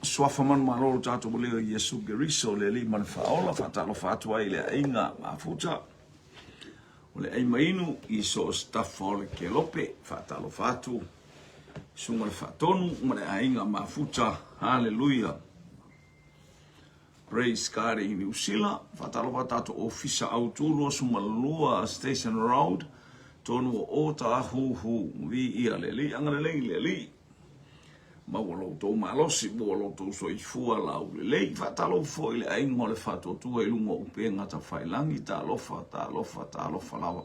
Suafa manumalo o lo tatou Alii o Iesu Keriso, le Alii ma le Faaola, faatalofa atu ai i le aiga mafuta o le ai mainu i so o se tafa o le kelope. Faatalofa atu susuga le Faatonu ma le aiga mafuta. Haleluia. Praise God i Niu Sila. Faatalofa tatou ofisa autu 22 Station Road, tonu o Otahuhu. Viia le Alii, agalelei le Alii. Maua lo outou malosi, maua lo outou soifua laulelei. Faatalofa foi i le aiga o le Faatuatua i luga o upega tafailagi. Talofa, talofa, talofa lava.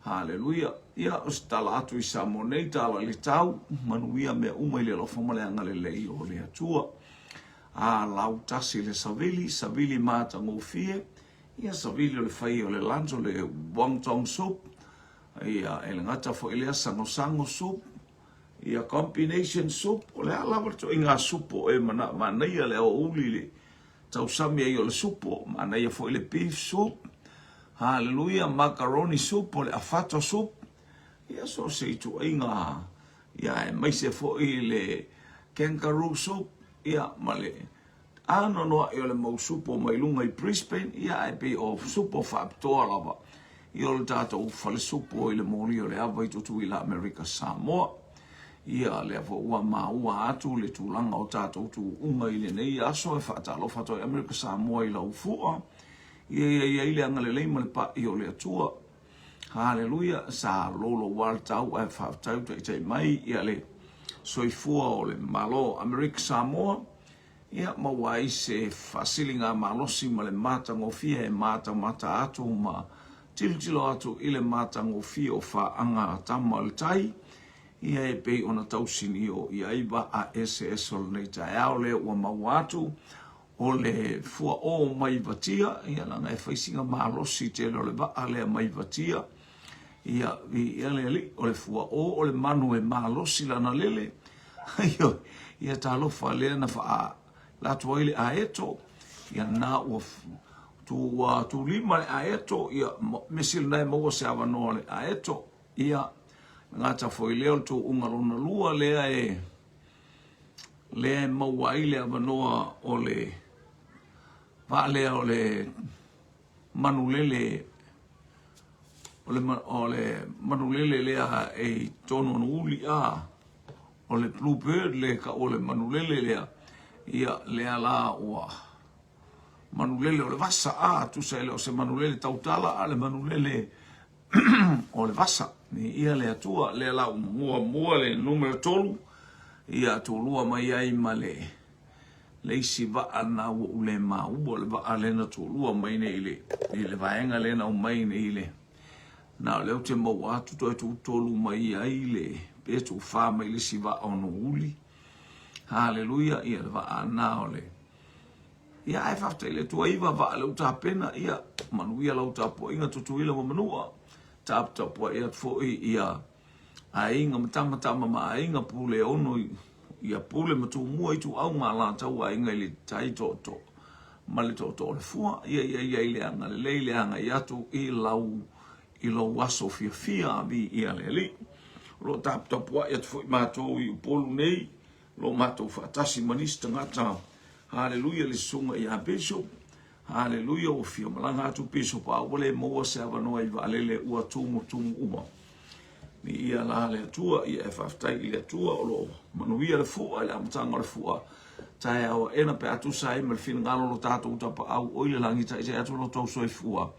Haleluia. Ia, o se tala atu i Samoa nei, tala i le tau, manuia mea uma i le alofa ma le agalelei o le Atua. A lautasi le savili, savili matagofie, ia savili o le fai o le lunch o le wonton soup, ia e le gata foi lea sagosago soup, ia combination soup, o le a lava le ituaiga supo e mana, manaia le aoauli le tausami ai o le supo, manaia foi le beef soup, haleluia, macaroni soup, o le afato soup, ia so o se ituaiga, ia aemaise foi le kangaroo soup, ia ma le anoanoai o le mau supo mai luga i Brisbane, ia ae pei o supo faapitoa lava i o le tatou falesupo i le moli o le ava i Tutuila Amerika Samoa. Ia lea foi ua maua atu le tulaga o tatou tuuga i lenei aso e faatalofa atu ai Amerika Samoa i lau fua. Ia ia i ai le agalelei ma le pa'i o le Atua. Haleluia, sa loulou lava le tau ae faafetai ua taitai mai ia le soifua o le Malo o Amerika Samoa. Ia maua ai se faasiliga malosi ma le matagofie e matamata atu ma tilotilo atu i le matagofie o faaga a tama o le tai, ia e pei ona tausinio i ai vaa eseese o lenei taeao lea ua maua atu o le fuaō mai Vatia, ia leaga e fai sina malosi tele o le vaa lea mai Vatia, ia viia le Alii, o le fuaō o le manu e malosi lana lele, ioe, ia talofa lea na faalatu ai le aeto, ia na ua tu ua tulima le aeto, ia mea sili na e maua se avanoa o le aeto, ia gata foi lea o le tuuga lona lua lea e lea e maua ai le avanoa o le vaa lea o le manulele o le, o le manulele lea e i totonu o Nuuuli a o le blue bird le kau o le manulele lea ia lea la ua manulele o le vasa a tusa e le o se manulele tautala a le manulele o le vasa. Ia le Atua, lea la ua muamua le numera 3, ia tulua mai ai ma le le isi vaa na ua ou le maua, le vaa lea na tulua mai nei i le, i le vaega lea na aumai nei i le, na o lea ou te maua atu toe tutolu mai ai le, pe tufa mai le isi vaa o Nuuuli. Haleluia, ia le vaa na o le, Ia ae faafetai i le Atua iva vaa lea ua tapena, ia manuia lau tapuaiga Tutuila ma Manua. Taputapuai atu foi ia aiga ma tama, tama ma aiga, pule ono ia pule ma tumua ituau ma alataua aiga i le tai tootoo ma le tootoo o le fua. Ia ia ia i le agalelei le agai atu i lau i lou aso fiafia viia le Alii. O lo o taputapuai atu foi matou i Upolu nei Lo matou faatasi ma nisi tagata. Haleluia le susuga ia Bishop. Haleluia ua fia malaga atu Bishop a ua le maua se avanoa i vaalele ua tumutumu uma. Viia la le Atua, ia e faafetai i le Atua o lo o manuia le fua i le amataga o le fua taeao aena pe a tusa ai ma le finagalo o lo tatou Tapaau o i le lagi taitai atu lo tou soifua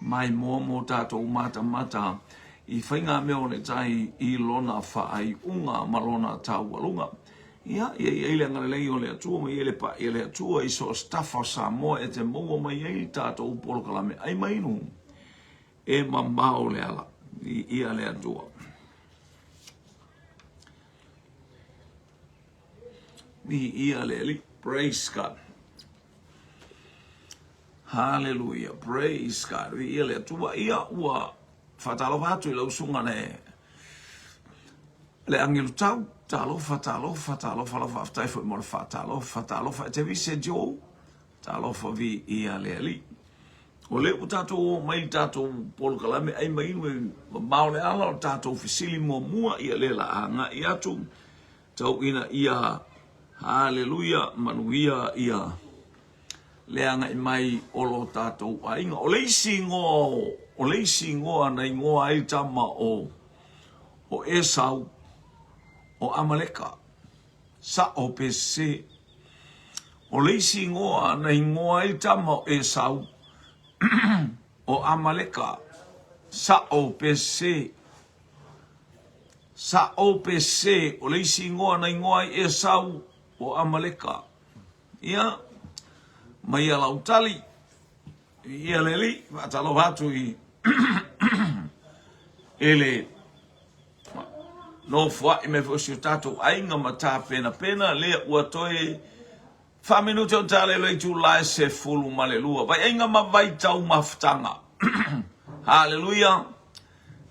maimoa mo tatou matamata i faigamea o le tai i lona faaiuga ma lona taualuga. Ia, ia i ai le agalelei o le Atua ma ia le pa'i a le Atua i so o se tafa o Samoa e te maua mai ai le tatou polokalame ai ma inu e mamao le ala. Viia le Atua. Viia le Alii. Praise God. Haleluia. Praise God. Viia le Atua. Ia ua faatalofa atu i lau susuga le le angelo tau. Talofa, talofa, talofa lava. Faafetai foi mo le faatalofa. Talofa e te vise Joe. Talofa viia le Alii. O lea ua tatou oo mai i le tatou polokalame ai ma inu e mamao le ala o le tatou fesili muamua ia lea la agai atu tau ina ia. Haleluia, manuia ia le agai mai o lo tatou aiga. O le isi igoa, o le isi igoa na igoa ai tama o o Esau, o Amaleka, sa'o pe sese. O le isi igoa na igoa ai tama o Esau, o Amaleka, sa'o pe sese. Sa'o pe sese, o le isi igoa na igoa ai Esau, o Amaleka. Ia, mai ia lau tali, ia le Alii, faatalofa atu i i le nofoa'i mai foi o si o tatou aiga ma tapenapena lea ua toe faaminute o tale le itula e 12. Vaiaiga ma vaitau mafutaga. Haleluia.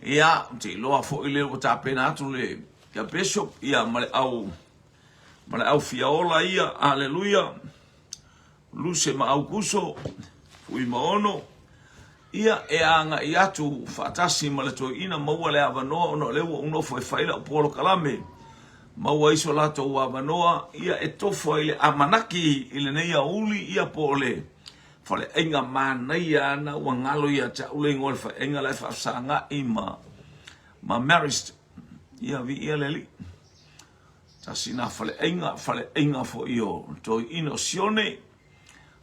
Ia, ou te iloa foi lea ua tapena atu le ia Bishop ia ma le au ma le au fiaola ia. Haleluia. Luse ma Aukuso, Fuimaono, ia e agai atu faatasi ma le toeaina, maua le avanoa ona o lea ua ou nofo e fai lau polokalame, maua ai so latou avanoa, ia e tofo ai le amanaki i lenei aoauli, ia po o le faleaiga manaia ana ua galo ia te au le igoa o le faleaiga la e faafesagai ma ma Marist, ia viia le Alii. Tasi na faleaiga, faleaiga foi o toeaina o Sione.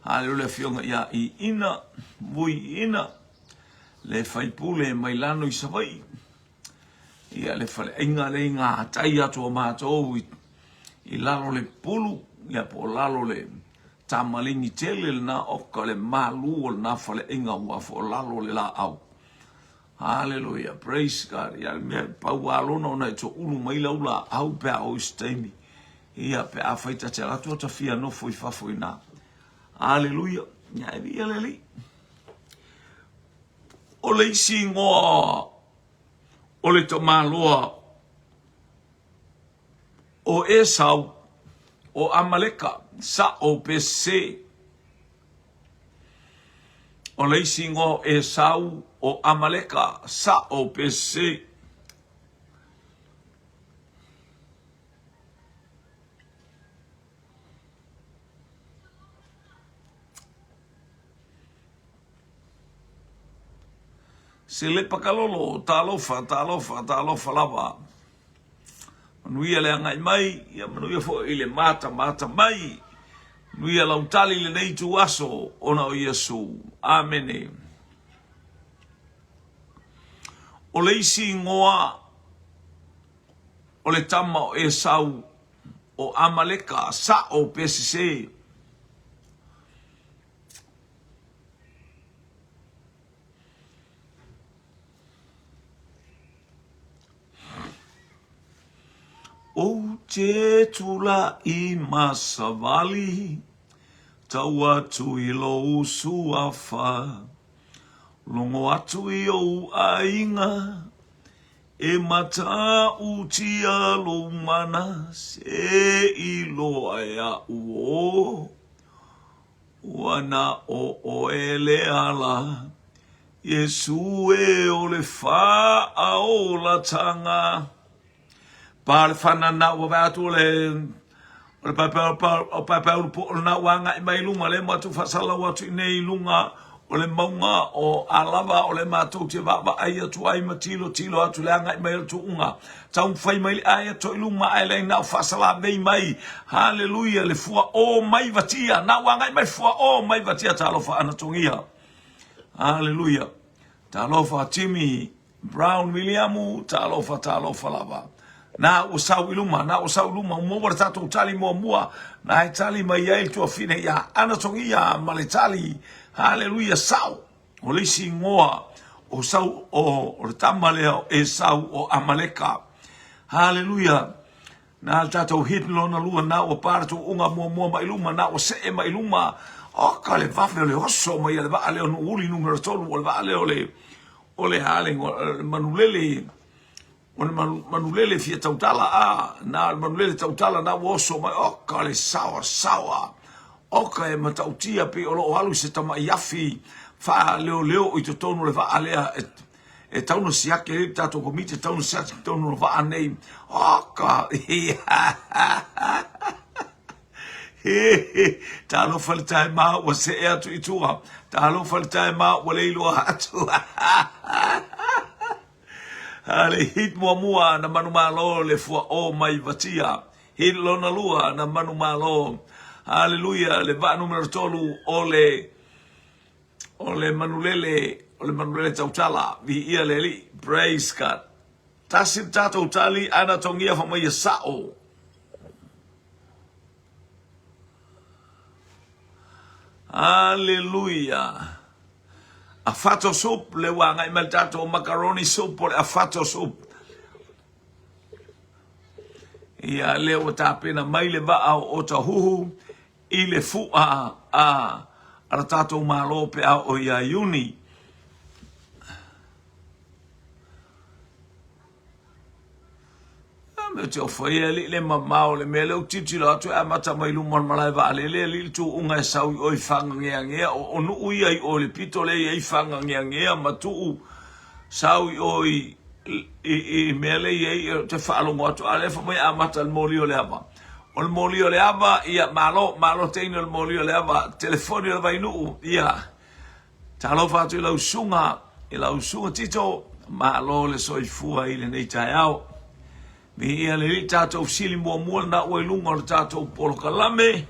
Haleluia le afioga ia Iina, Vui Iina, le faipule mai lano i Savaii. Ia le faleaiga le i gatai atu o matou i, i lalo le pulu, ia po o lalo le tamaligi tele lena oka le malu o lena faleaiga ua fo o lalo le laau. Haleluia, praise God. Ia le mea pau lava lona ona e toulu mai lau laau pe a oo i se taimi. Ia pe afai ta te alu atu ta fia nofo i fafo i ina. Haleluia. Ia e viia le Alii. O le isi igoa o le tamaloa o Esau, o Amaleka, sa'o pe sese. O le isi igoa o Esau, o Amaleka, sa'o pe sese. Selepa Kalolo, talofa, talofa, talofa lava. Manuia le agai mai, ia manuia foi i le matamata mai. Manuia lau tali i lenei ituaso ona o Iesu. Amene. O le isi igoa o le tama o Esau o Amaleka, sa'o pe sese. Ou te tula'i ma savali, tau atu i lou suafa, Logo atu i ou aiga, e matautia lou mana, Se i loa e a'u o. Ua na o oe le ala, Iesu e o le faaolatanga. Pa le fana na ua vaai atu o le o le paepaeulu po o lena ua agai mai i luma lea matou faasalalau atu i nei i luga o le mauga o Alava o le matou te vaavaai atu ai ma tilotilo atu le agai mai o le tuuga Taumafai mai le ae atu i luma ae leai na o faasalavei mai. Haleluia le fuaʻō mai vatia. Na ua agai mai fuaʻō mai vatia talofa Anatogia. Haleluia. Talofa Jimmy Brown Williamu, talofa talofa lava. Na ua sau i luma, na ua sau i luma, ua maua le tatou tali muamua, na e tali mai ai le tuafine ia Anatogia ma le tali. Haleluia, sao. O le isi igoa o Sau, o, o le tama lea o Esau o Amaleka. Haleluia! Na le tatou hit lona lua, na ua pa le tuuga muamua mai luma, na ua see mai luma. O ka le vave o le oso mai a le vaa lea o Nuuuli numera 3, o le vaa lea o le, o le a le igoa, le manulele, O le manulele fia tautala, a, na le manulele tautala na ua oso mai, oka le saoasaoa, oka e matautia pei o lo o alu i se tamai afi faaleoleo i totonu o le vaa lea e, e tau na siaki ai le tatou komiti, e tau na siaki i totonu o le vaa nei, oka, Talofa le taima ua see atu i tua. Talofa le taima ua le iloa atu. A le hit muamua na manumalo le fuaʻō mai Vatia. Hit lona lua na manumalo. Haleluia le vaa numera tolu o le o le manulele o le manulele tautala. Viia le Alii. Praise God. Tasi le tatou tali ana togia fa mai e sa'o. Haleluia. Afato soup le ua agai mai le tatou macaroni soup o le afato soup. Ia lea ua tapena mai le vaa o Otahuhu i le fu'a a a le tatou Malo pe a oo ia Iuni. A mea te ofo ia alii le mamao le mea lea ou tilotilo atu e amata mai luma o le malae vaalele alii le tuuga e sau i o i Fagageagea o, o nuu ia i o i le pito lea i ai Fagageagea ma tuu sau i o i i, i mea lea i ai ou te faalogo atu a lea fai mai amata le moli o le ava. O le moli o le ava, ia malo, malo teine o le moli o le ava, telefoni o le Vainuu, ia talofa atu i lau susuga, i lau susuga Tito, malo le soifua i lenei taeao. Viia le Alii tatou sili muamua lena ua i luga o le tatou polokalame.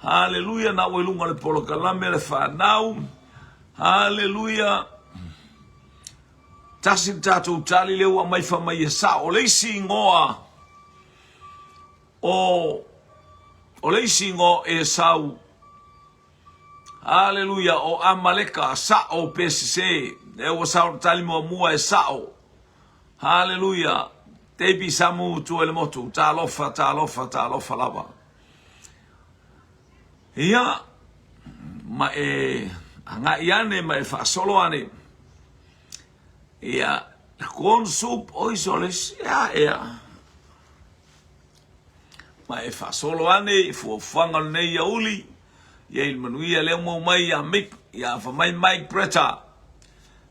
Haleluia, na ua i luga o le polokalame le fanau. Haleluia. Tasi le tatou tali lea ua aumai fai mai e sao. O le isi igoa o o le isi igoa o Esau, haleluia, o Amaleka, sao pe sese. Lea ua sao le tali muamua e sao. Haleluia. Davy Samu Tuelemotu, talofa, talofa, talofa lava. Ia, ma e agai ane ma e faasolo ane. Ia, corn soup, oi sole, ea, ea. Ma e faasolo ane i fuafuaga o lenei aoauli, ia i le manuia lea ua maua mai ia Mick, ia fa mai Mike Bretta,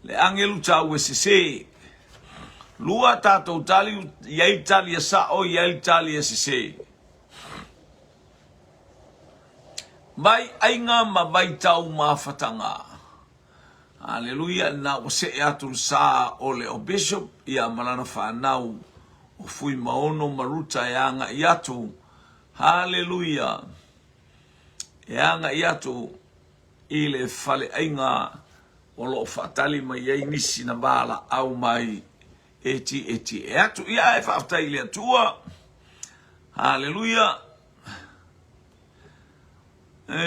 le agelu tau e sese. Lua tatou tali, i ai le tali e sao, i ai le tali e sese. Vai aiga ma vaitau mafataga. Aleluia, lena ua see atu le sa o le o Bishop ia ma lana fanau o Fuimaono ma Ruta e agai atu. Haleluia! E agai atu i le faleaiga o lo o faatali mai ai nisi na valaau mai e tietie atu. Ia ae faafetai i le Atua. Haleluia! E,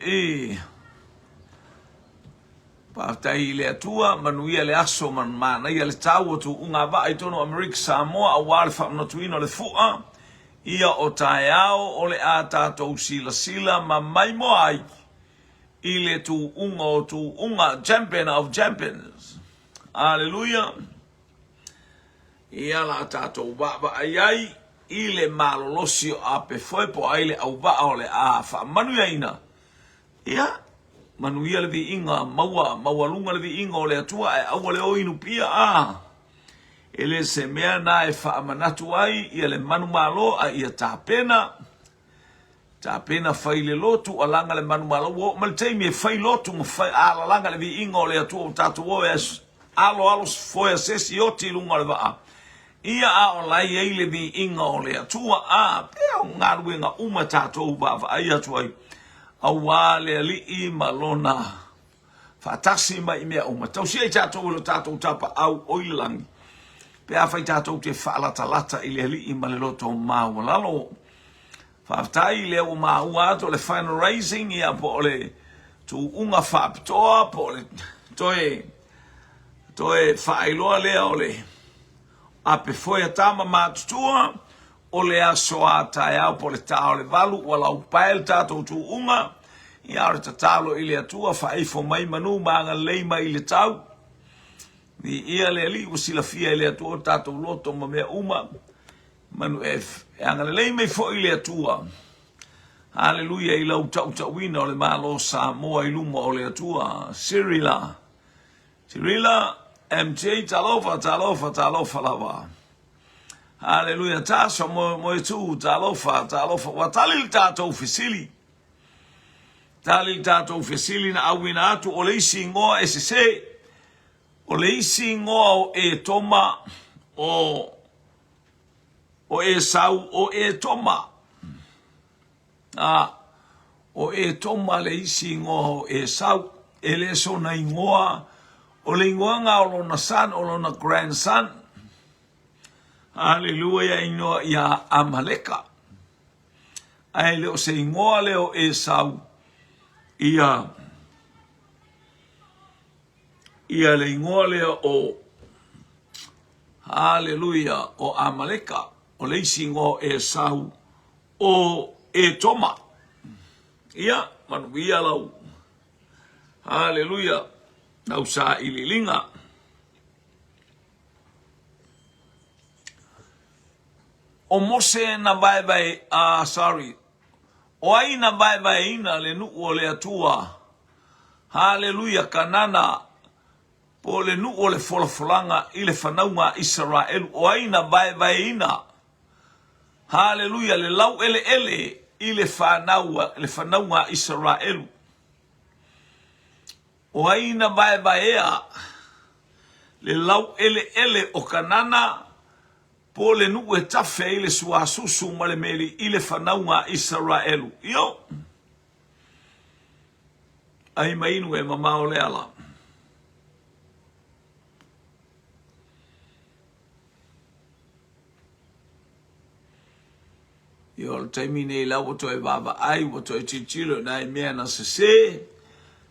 e. Faafetai i le Atua, manuia le aso ma manaia le tau o tuuga vaa i totonu o Amerika Samoa aua le faamanatuina o le fu'a ia o taeao o le a tatou silasila ma maimoa ai i le tuuga o tuuga, Champion of Champions. Aleluia! Ia la tatou vaavaai ai i le malolosi o apefoe po o ai le auvaa o le a faamanuiaina. Ia, manuia le viiga, maua, maualuga le viiga o le Atua ae aua le o inu pia a. E le se mea na e faamanatu ai ia le manumalo a ia tapena. Tapena fai le lotu, alaga le manumalo, ua oo mai le taimi e fai lotu ma fai alalaga le viiga o le Atua ua tatou o e alo alo foea se isi oti i luga o le vaa. Ia a o la e i ai le viiga o le Atua, a pea o galuega uma tatou vaavaai atu ai, aua le Alii ma lona faatasi mai i mea uma. Tausia i tatou e lo tatou Tapaau o i le lagi, pe afai tatou te faalatalata i le Alii ma le loto maualalo. Faafetai lea ua maua atu o le final raising ia po o le tuuga faapitoa po o le toe toe faailoa lea o le ape foe a tama matutua o le aso a taeao po o le ta o le valu ua laupae le tatou tuuga ia o le tatalo i le Atua faaifo mai manu ma agalelei mai i le tau. Viia le Alii ua silafia e le Atua o tatou loto ma mea uma. Manu e agalelei mai foi le Atua. Haleluia i lau tautauina o le Malo Samoa i luma o le Atua. Cyrilla. Cyrilla MJ talofa talofa talofa lava. Haleluia, Tasha mo, mo e tū, talofa, talofa. Ua tali le tātou fesili. Tali le tātou fesili na auina atu o le isi ingoa e sese. O le isi ingoa o Etoma o o Esau o Etoma. A, o Etoma le isi ingoa o Esau. E le sona ingoa, o le ingoa nga o lona son, o lona grandson. Haleluia inoa ia Amaleka. Ae le o se ingoa lea o Esau ia ia le ingoa lea o Haleluia o Amaleka. O le isi ingoa o Esau o Etoma. Ia, manuia lau Haleluia lau sailiiliga. O Mose na vaevae, ah, sorry, o ai na vaevaeina le nuu o le Atua? Haleluia, Kanana, po o le nuu o le folafolaga i le fanauga a Isaraelu, o ai na vaevaeina? Haleluia, le laueleele i le fanau, le fanauga a Isaraelu. O ai na vaevaea le laueleele o Kanana, po o le nuu e tafe ai le suasusu ma le meli i le fanauga a Isaraelu? Io! Ai ma inu e mamao le ala. Ia o le taimi nei la ua toe vaavaai, ua toe tilotilo i nai mea na sese,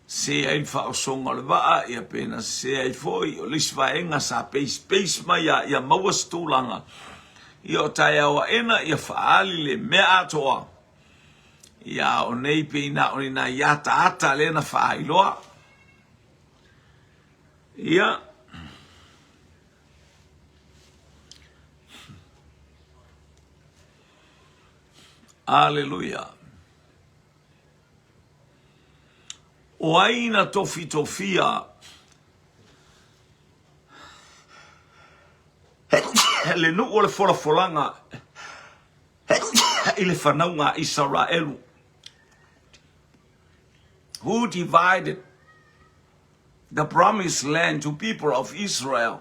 sese ai le faaosoga o le vaa, ia pe na sese ai foi o le isi vaega sa peispeis mai a ia maua se tulaga. Ia o taeao aena ia faaali le mea atoa. Ia a o nei pei na o ni nai ataata lea na faailoa. Ia Aleluia. O ai na tofitofia le nuu o le folafolaga i le fanauga a Isaraelu? Who divided the promised land to people of Israel?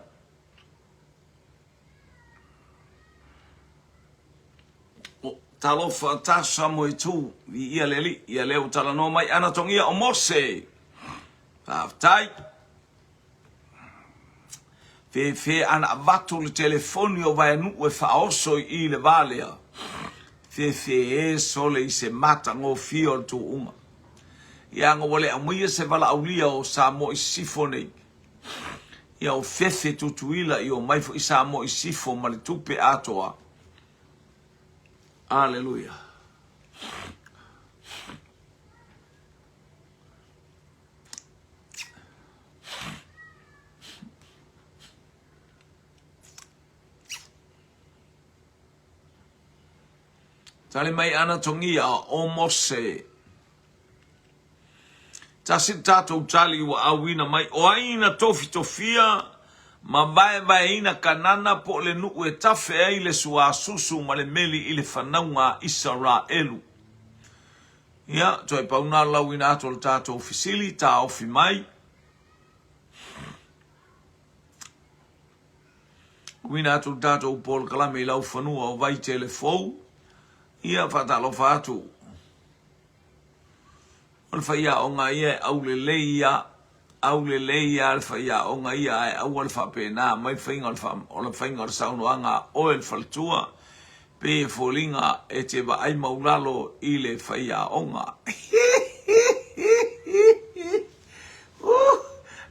Talofa tasa mo i tū i ia le alii, ia lea ua talanoa mai ana tongia o Mose. Faafetai. Fefe ana avatu le telefoni o Vaenu'u e faaoso i i le va lea. Fefe e sole i se matagofie o le tuuga. Ia aga ua le aumaia se valaaulia o Samoa i Sisifo nei. Ia o Fefe Tutuila i omai foi Samoa i Sisifo ma le tupe atoa. Aleluia. Tali mai ana tongia o Mose. Tasi le tatou tali ua auina mai, o ai na tofitofia ma vaevaeina Kanana po o le nuu e tafe ai le suasusu ma le meli i le fanauga a Isaraelu? Ia, toe pau na lauina atu o le tatou fesili, taofi mai. Uina atu le tatou polokalame i laufanua o Vaitele Fou. Ia, faatalofa atu. O le faiaoga ia e aulelei ia, aulelei ia le faiaoga ia ae aua le faapena mai le faiga o le, o le faiga o le saunoaga a oe le faletua, pei e foliga e te vaai maulalo i le faiaoga.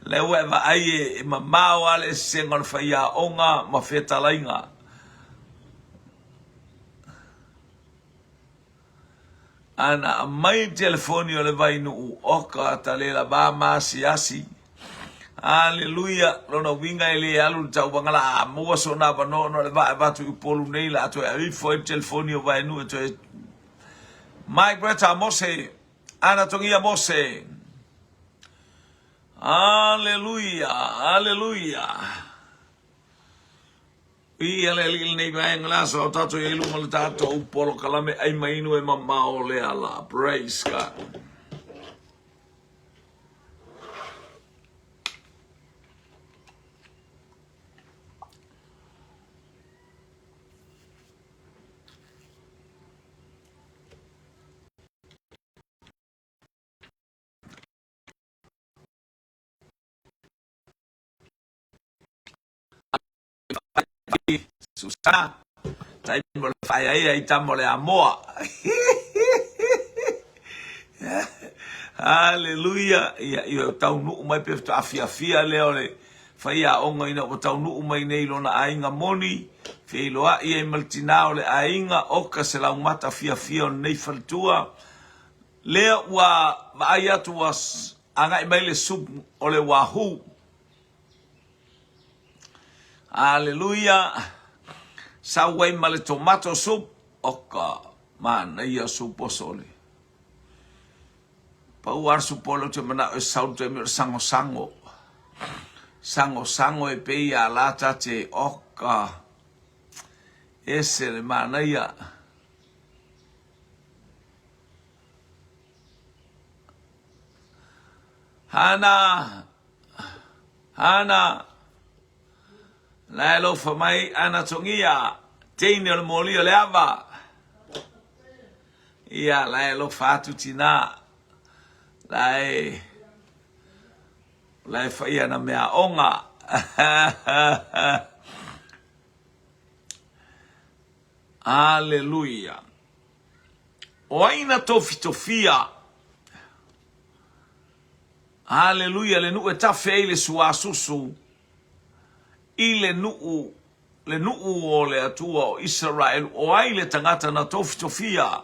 Lea ua e vaai e mamao lava le eseesega o le faiaoga ma fetalaiga. Ana aumai le telefoni o le Vainuu, oka talela va ma asiasi. Aleluia! Lona uiga e le alu le tauvaga la a maua sona avanoa ona o le vaa e avatu i Upolu nei la a toe ave ifo ai le telefoni o Vainuu e toe Mai Greta Mose, Ana Togia Mose. Aleluia! Aleluia! Viia le Alii i lenei vaega le aso a o tatou i ai luma o le tatou polokalame ai ma inu e mamao le ala. Praise God. Susana, taimi o le whaeaia i tama o le amoa. Hallelujah. Ia, ia taunuu mai pe afiafia lea o le faiaoga ina ua taunuu mai nei lona aiga moni, feiloai ai ma le tinā o le aiga, oka se laumata fiafia o lenei faletua. Lea ua vaai atu ua agai mai le soup o le wahoo. Aleluia! Sau ai ma le tomato soup. Oka, manaia soup oso le. Pau lava le soup ole ou te manao e sau le taimi o le sagosago. Sagosago e pei a la tate. Oka, ese le manaia. Hana, Hana, la e alofa mai ana togia, teine o le moli o le ava. Ia, la e alofa atu tina, la e, la e fai ana mea onga. Aleluia. O ai na tofitofia? Aleluia, le nuu e tafe ai le suasusu i le nuu, le nuu o le Atua o Isaraelu. O ai le tagata na tofitofia?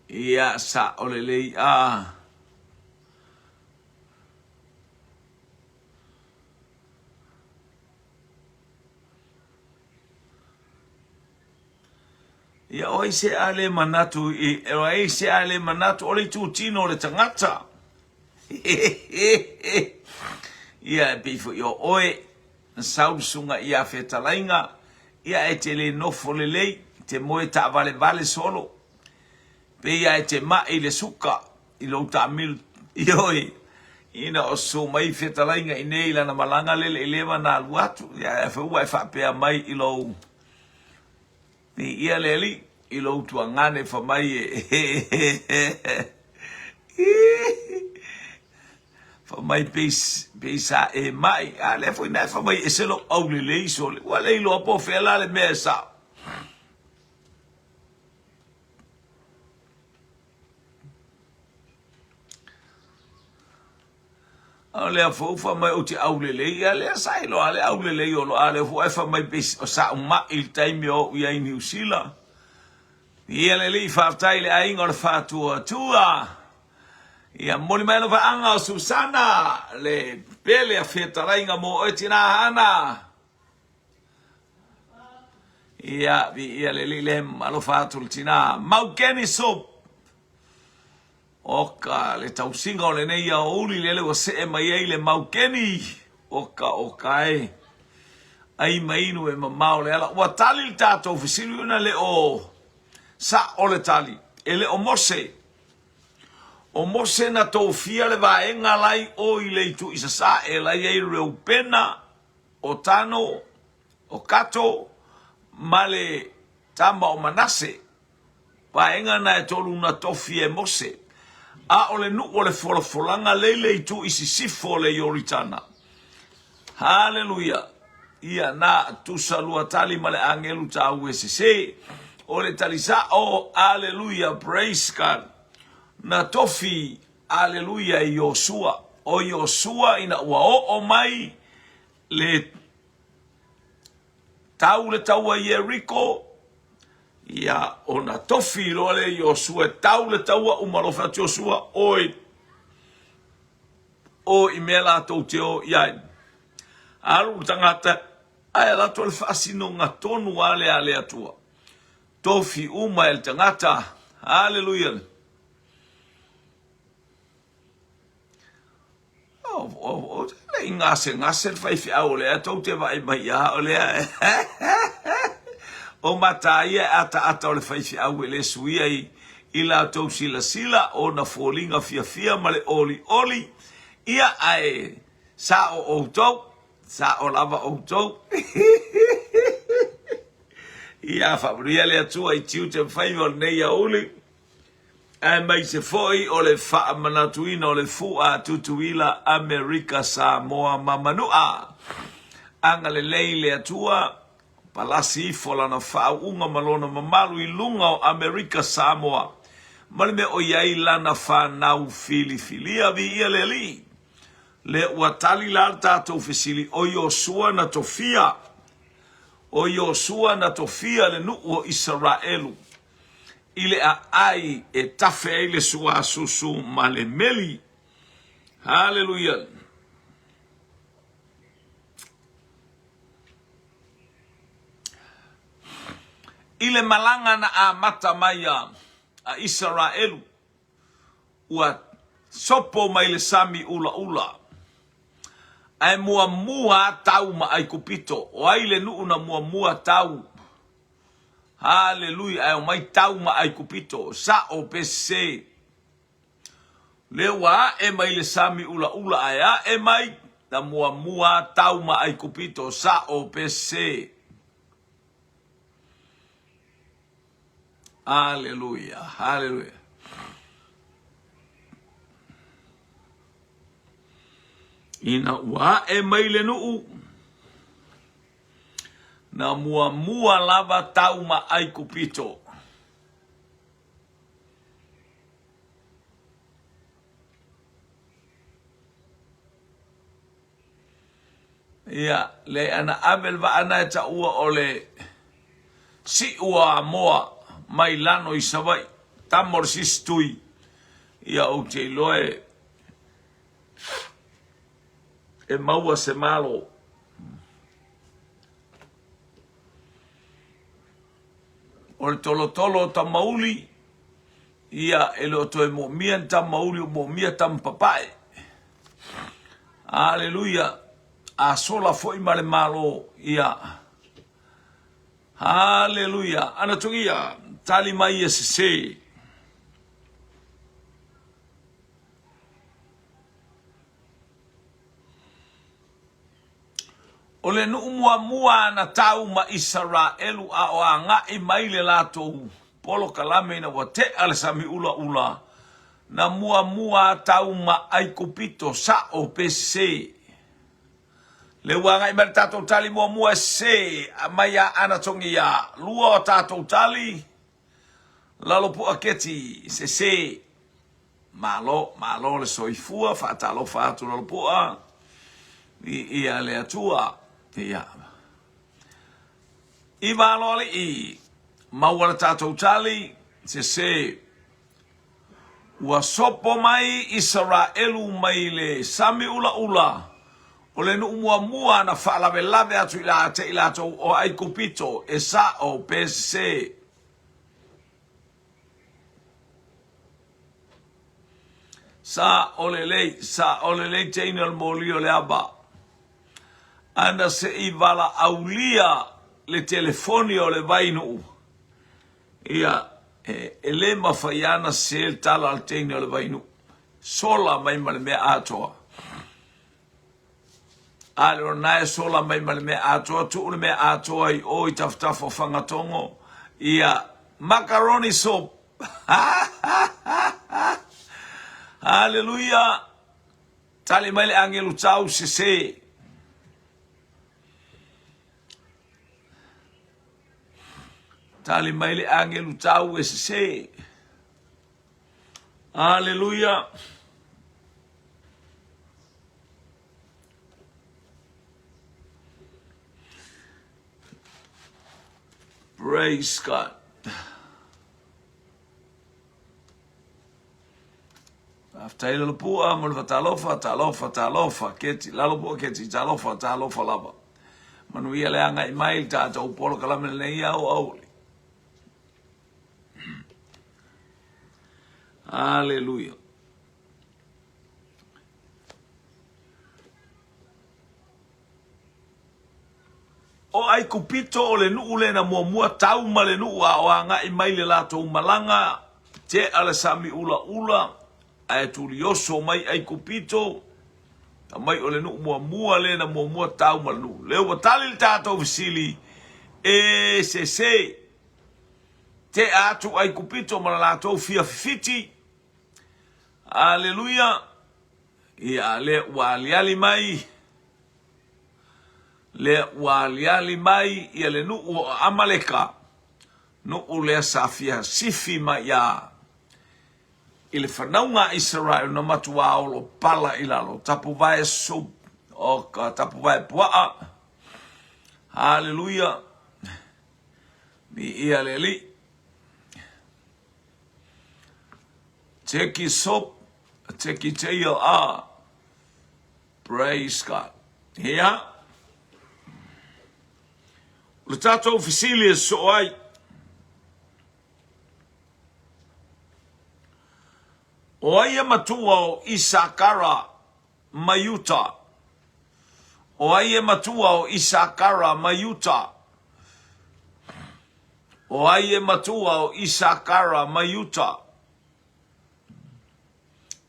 Ia, sao lelei a. Ia, o ai se a le manatu i, o ai se a le manatu, o le itutino o le tagata. Ia, e pei foi o oe, na sau le susuga ia Fetalaiga, ia e te le nofo lelei, te moe taavalevale solo, pei lava e te mai i le suka i lou taamilo, ioe, ina o susu mai Fetalaiga i nei i lana malaga lele i leva na alu atu, ia ae foi ua e faapea mai i lou, Viia le Alii i lou tuagane fa mai e fa mai pei pei sa e mai a lea foi na e fa mai ese lou aulelei sole ua le iloa po o fea la le mea e sao. A o lea foi ua fai mai ou te aulelei, ia lea sa iloa le aulelei o lo a lea foi ae fai mai pei o sa'u ma'i i le taimi o o'u i ai i Niu Sila. Ia le Alii faafetai i le aiga o le Faatuatua. Ia momoli mai alofaaga o Susana le pele a fetalaiga mo oe tina Hana. Ia viia le Alii le alofa atu le tina Maukeni Soup. Oka le tausiga o lenei aoauli lele ua see mai ai le maukeni. Oka oka e. Ai ma inu e mamao le ala. Ua tali le tatou fesili ona le o sa'o le tali. E le o Mose. O Mose na tofia le vaega lai o i le itu i Sasae lai ai Reupena, o Tano, o Kato, ma le tama o Manase. Vaega na e tolu na tofi e Mose, a o le nuu o le folafolaga lea i le itu i sisifo o le Ioritana. Haleluia! Ia na tusa lua tali ma le agelu taue sese. O le tali sa'o, aleluia, praise God. Na tofi, aleluia, e Iosua. O Iosua ina ua oo mai le Tau le taua i Ieriko, ia ona tofi loa lea Iosua e tau le taua, uma loa fai atu Iosua, Oi, o i mea latou te o i ai. Alu le tagata, ae alu atu le faasinoga tonu a lea a le Atua. Tofi uma e le tagata, haleluia. I gasegase le faifeau o lea tou te vaai mai ia o lea o mata ia e ataata o le faifeau e le suia i, i la tou silasila ona foliga fiafia ma le olioli ia ae sao outou sao lava outou. Ia faamanuia le Atua i tiute ma faiva o lenei aoauli. Aemaise foi o le faamanatuina o le fua Tutuila, Amerika, Samoa ma Manua. Agalelei le Atua, palasi ifo lana faauuga ma lona mamalu i luga o Amerika, Samoa ma le mea o i ai lana fanau filifilia. Viia le Alii! Lea ua tali la le tatou fesili, o Iosua na tofia, o Iosua na tofia le nuu o Isaraelu i le aai e tafe ai le suasusu ma le meli. Haleluia! I le malaga na amata mai a Isaraelu, ua sopo mai le sami ulaula, ae muamua tau ma Aikupito. O ai le nuu na muamua tau? Haleluia! Ae omai tau ma Aikupito, sa'o pe sese. Lea ua ae mai le sami ulaula ae ae mai na muamua tau ma Aikupito, sa'o pe sese. Aleluia, haleluia. Ina ua ae mai le nuu, na muamua lava tau ma Aikupito. Ia, le ana ave le vaa na e taua o le siu o Amoa mai lano i Savaii, tama o le sisi tui. Ia, ou te iloa e, e maua se malo. O le tolotolo o Tamauli, ia, e le o toe moomia ni Tamauli, o moomia tama papae. Aleluia. A sola foi ma le Malo, ia. Aleluia. Anatogia, tali mai e sese. O le nuu muamua na tau ma Isaraelu a o agai mai le latou polokalame ina ua tea le sami ulaula, na muamua tau ma Aikupito, sa'o pe sese. Le ua agai mai le tatou tali muamua e sese mai a Anatogia, lua o tatou tali, lalo pua keti, sese. Malo, malo le soifua, faatalofa atu Lalopu'a i ia le Atua. Ia. I Valoalii, maua le tatou tali, sese. Ua sopo mai Isaraelu mai le sami ulaula o le nuu muamua na faalavelave atu i la te i latou o Aikupito, e sa'o pe sese. Sa o lelei, sa o lelei teine o le moli o le ava. Ana se i valaaulia le telefoni o le Vainuu, ia, e, e le mafai ana se le tala a le teine o le Vainuu. Sola mai ma le mea atoa. A le o na e sola mai ma le mea atoa, tuu le mea atoa i o i tafatafa o Fagatogo, ia, macaroni soup. Haleluia! Tali mai le agelu tau sese. Tali mai le agelu tau e sese. Aleluia. Praise God. Faafetai Lalopua mo le fatalofa, talofa, talofa, keti, Lalopua keti, talofa, talofa lava. Manuia le agai mai le tatou polokalame lenei au auli. Aleluia. O Aikupito o le nuu lea na muamua tau ma le nuu a o agai mai le latou malaga, tea le sami ulaula, ae tulioso mai Aikupito, mai o le nuu muamua lea na muamua tau ma le nuu. Lea ua tali le tatou fesili, e sese. Tea atu Aikupito ma le latou fia fifiti. Aleluia! Ia, lea ua aliali mai. Lea ua aliali mai ia le nuu o Amaleka, nuu lea sa fia sifi mai ia i le fanauga a Isaraelu na matuā olo pala i lalo, tapuvae soup, o ka tapuvae puaa. Haleluia! Viia le Alii. Turkey soup, turkey tail, ah. Praise God. Ia. O le tatou fesili e soo ai. O ai e matua o Isakara ma Iuta? O ai e matua o Isakara ma Iuta? O ai e matua o Isakara ma Iuta?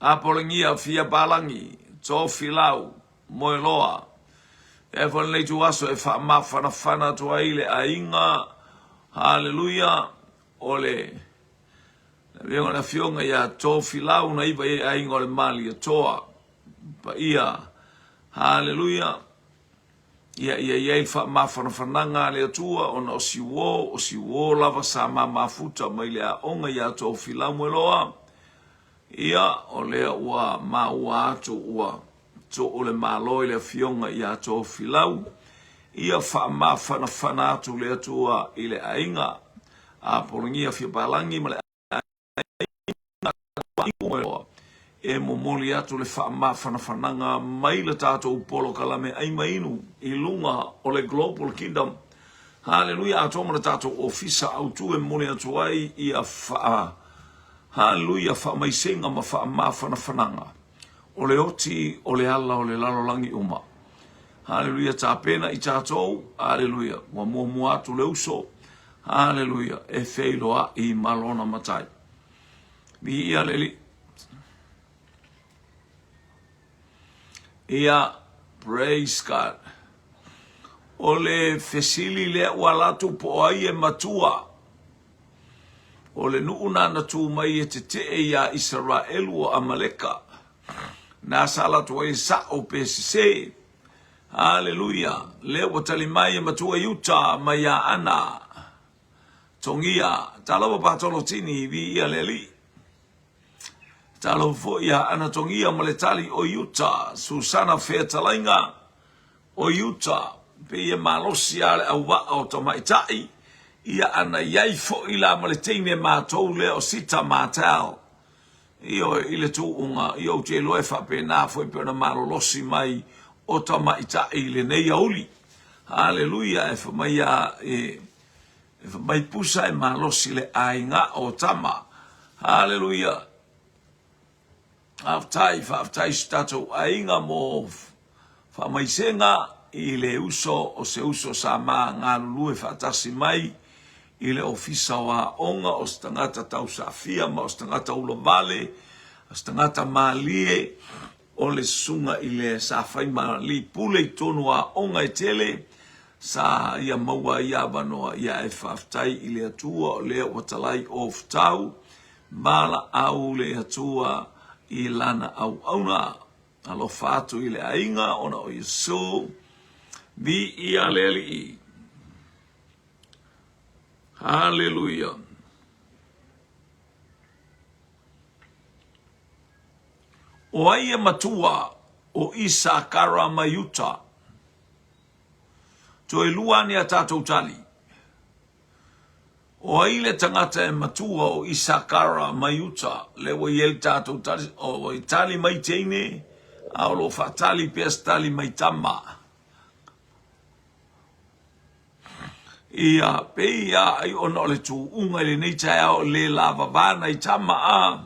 Apolegia, Fia Palangi, Tofilau, Moeloa. E foi lenei ituaso e faamafanafana atu ai le aiga, haleluia, o le avega o le afioga ia Tofilau na iva i ai aiga o le Malietoa. Paia, haleluia. Ia ia i ai le faamafanafanaga a le Atua ona o si uō, o si uō lava sa ma mafuta mai le aoga iā Tofilau Moeloa. Ia, o lea ua maua atu ua tuu le Malo i le Afioga iā Tofilau. Ia faamafanafana atu le Atua i le aiga a Pologia Fiapalagi ma le E momoli atu le faamafanafanaga mai le tatou polokalame ai ma inu i luga o le Global Kingdom. Haleluia atoa ma le tatou ofisa autu e momoli atu ai ia faa Haleluia faamaisega ma faamafanafanaga o le oti o le ala o le lalolagi uma. Haleluia tapena i tatou. Haleluia ua muamua atu le uso. Haleluia e feiloai ma lona matai. Viia le Alii. Ia, praise God. O le fesili lea ua ala atu po o ai e matua. O le nuu nana tu mai e tetee iā Isaraelu o Amaleka. Na sa latou ai e sa'o pe sesē. Haleluia! Lea ua tali mai e matua i uta mai iā Ana. Togia, talofa Patolotini, viia le Alii. Talofa foi iā Ana Togia ma le tali o Iuta, Susana Fetalaiga o Iuta, pei e malosi a le auvaa o tamaitai, ia ana i ai foi la ma le teine matou lea o Sita Martell. Ioe, i le tuuga, ia ou te iloa e faapena foi pei ona malolosi mai o tamaitai i lenei auli. Haleluia, e fai mai a, e, e fai mai pusa e malosi le aiga o tama. Haleluia. Faafetai, faafetai si tatou aiga mo faamaisega i le uso o se uso sa ma galulue faatasi mai i le Ofisa o Aoga, o se tagata tausafia ma o se tagata ulavale, o se tagata malie, o le susuga i le sa fai ma lipule i totonu o aoga e tele, sa ia maua ai avanoa, ia e faafetai i le Atua o lea ua talai ofutau Valaau le Atua i lana auauna. Alofa atu i le aiga ona o Iesu. Viia le Alii. Haleluia. O ai e matua o Isakara ma Iuta? Toe lua ane a tatou tali. O ai le tagata e matua o Isakara ma Iuta? Lea ua i ai le tatou tali, o i tali mai teine, a o lo o faatali pea se tali mai tama. Ia, pei ia ai ona o le tuuga i lenei taeao le lavava nai tama a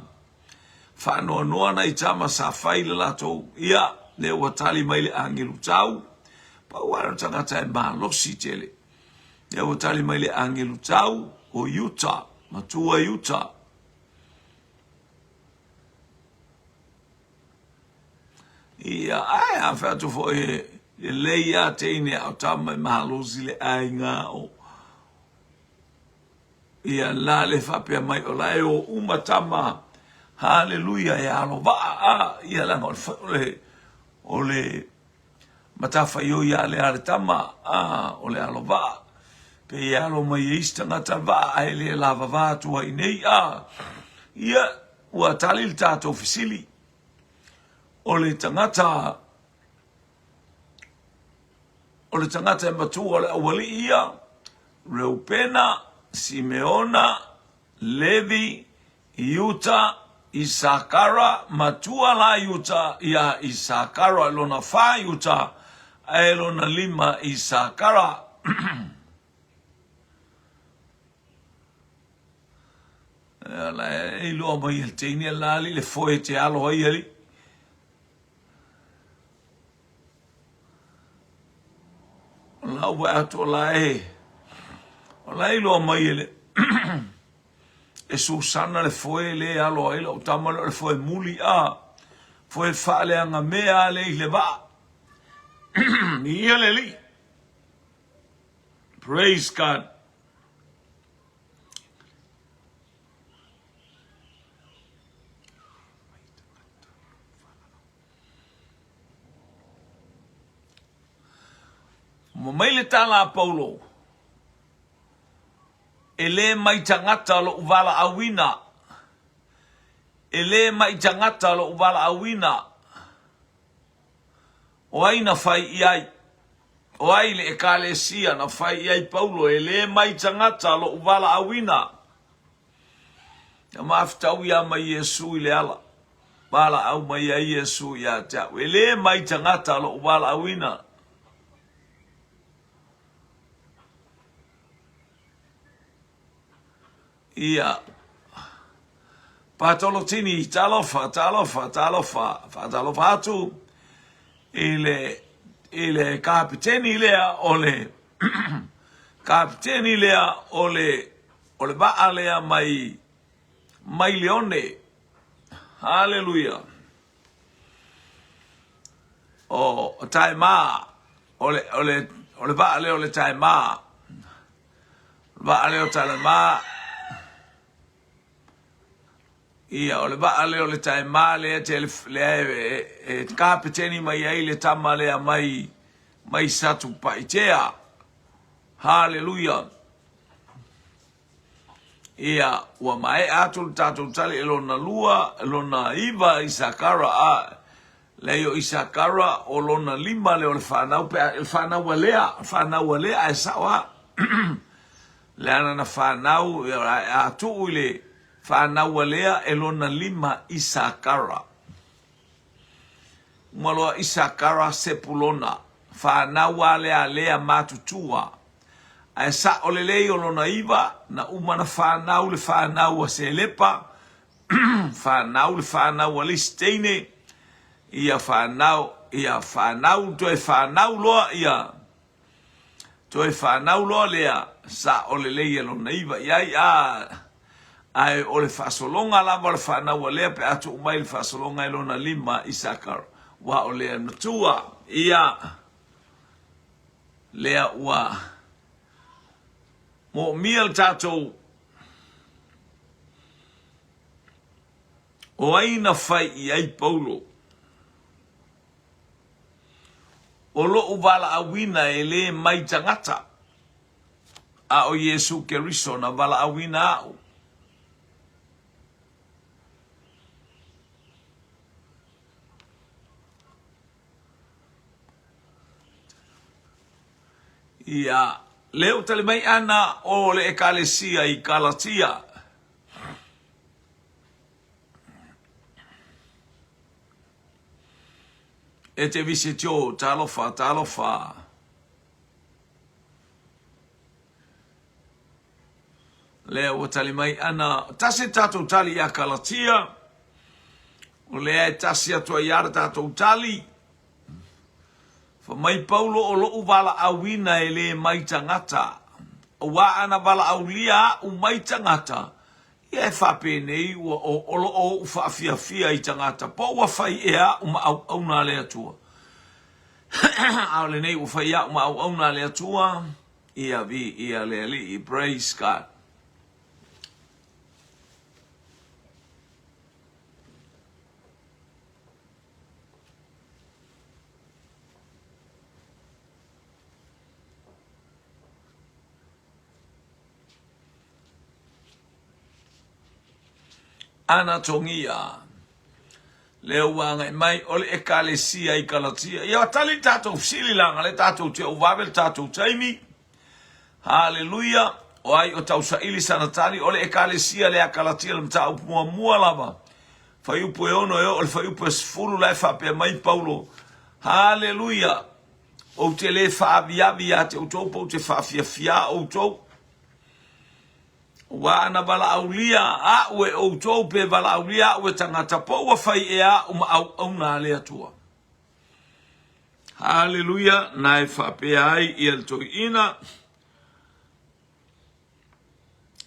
faanoanoa nai tama sa fai le latou, ia, lea ua tali mai le agelu tau. Pau lava o le tagata e malosi tele. Lea ua tali mai le agelu tau o Iuta, matua Iuta. Ia, ae a fai atu foi lelei a teine a o tama e malosi le aiga o ia la le faapea mai o la e o uma tama haleluia e alo vaa a ia leaga o le o le matafaioi a lea a le tama a o le alo vaa pe e alo mai e isi tagata vaa ae le lavava atu ai nei a ia ua tali le tatou fesili o le tagata o le tagata e matua o le aualii ia Reupena, Simeona, Levi, Iuta, Isakara, matua la Iuta iā Isakara, lona fa Iuta, ae lona lima Isakara. Ia la e iloa mai e le teine la alii le foe e te alo ai alii. O la ua atu o la e o la e iloa mai e le e Susana le foe le alo ai lau tama lea o le foe muli a foe faaleagamea le i le vaa. Ia le alii. Praise God. Ua mai le tala a Paulo, E lē mai tagata loʻu valaauina, e lē mai tagata loʻu valaauina, o ai na fai i ai? O ai le Ekalesia na fai i ai Paulo, e lē mai tagata loʻu valaauina? Na mafutaui a mai Iesu i le ala, valaau mai ai Iesu ia te au, e lē mai tagata loʻu valaauina. Ia. Patolotini, talofa, talofa, talofa, faatalofa atu i le, i le kapiteni lea o le, kapiteni lea o le, o le vaa lea mai, mai Leone. Haleluia. O, o Taema, o le, o le, o le vaa lea o le Taema. Vaa lea o Talemā. Ia, o le vaa lea o le Taemā lea te, lea e, e, e kapeteni mai ai le tama lea mai, mai Satupaitea. Haleluia. Ia, ua maea atu le tatou tali e lona lua, lona iva Isakara, a, leai o Isakara o lona lima lea o le fanau, pe a, le fanau a Lea, fanau a Lea, ae sao a. Leaga na fanau, a tuu i le fanau a Lea e lona lima Isakara. Uma loa Isakara Sepulona, fanau a lea a Lea matutua. Ae sa'o lelei o lona iva, na uma na fanau le fanau a Selepa, fanau le fanau a le isi teine, ia fanau, ia fanau, toe fanau loa ia, Toe fanau loa lea, sa'o lelei e lona iva i ai, a, ae o le faasologa lava o le fanau a Lea pe a tuu mai le faasologa e lona lima, Isakar, ua o Lea e matua. Ia, lea ua moomia le tatou o ai na fai i ai Paulo? O loʻu valaauina e lē mai tagata, a ʻo Iesū Keriso na valaauina aʻu. Ia, lea ua tali mai ʻana o le ʻEkalesia i Kalatia. E te Visetio, talofa, talofa. Lea ua tali mai ana, tasi tatou tali ia Kalatia, o lea e tasi atu ai ia le tatou tali. Fai mai Paulo o loʻu valaauina e lē mai tagata, auā ana valaaulia aʻu mai tagata, ia e faapenei ua o loʻo oʻu faafiafia i tagata, po ua fai ea aʻu ma auauna a le Atua. ʻAʻole nei ua fai aʻu ma auauna a le Atua, ia viia le Alii. Praise God. Anatongia. Lea ua agai mai o le Ekalesia i Kalatia. Ia tali le tatou fesili leaga le tatou te ou vave le tatou taimi. Haleluia! O ai o tausaili sana tali? O le Ekalesia lea Kalatia le mataupu muamua lava. Fuaiupu e 6 e oo i le fuaiupu e 10 la e faapea mai Paulo. Haleluia! Ou te le faaviavi ia te outou po ou te faafiafiā outou. Ua ana valaaulia aʻu e outou pe valaaulia aʻu e tagata po ua fai ea aʻu ma auauna a le Atua. Haleluia, na e faapea ai ia le toeaina,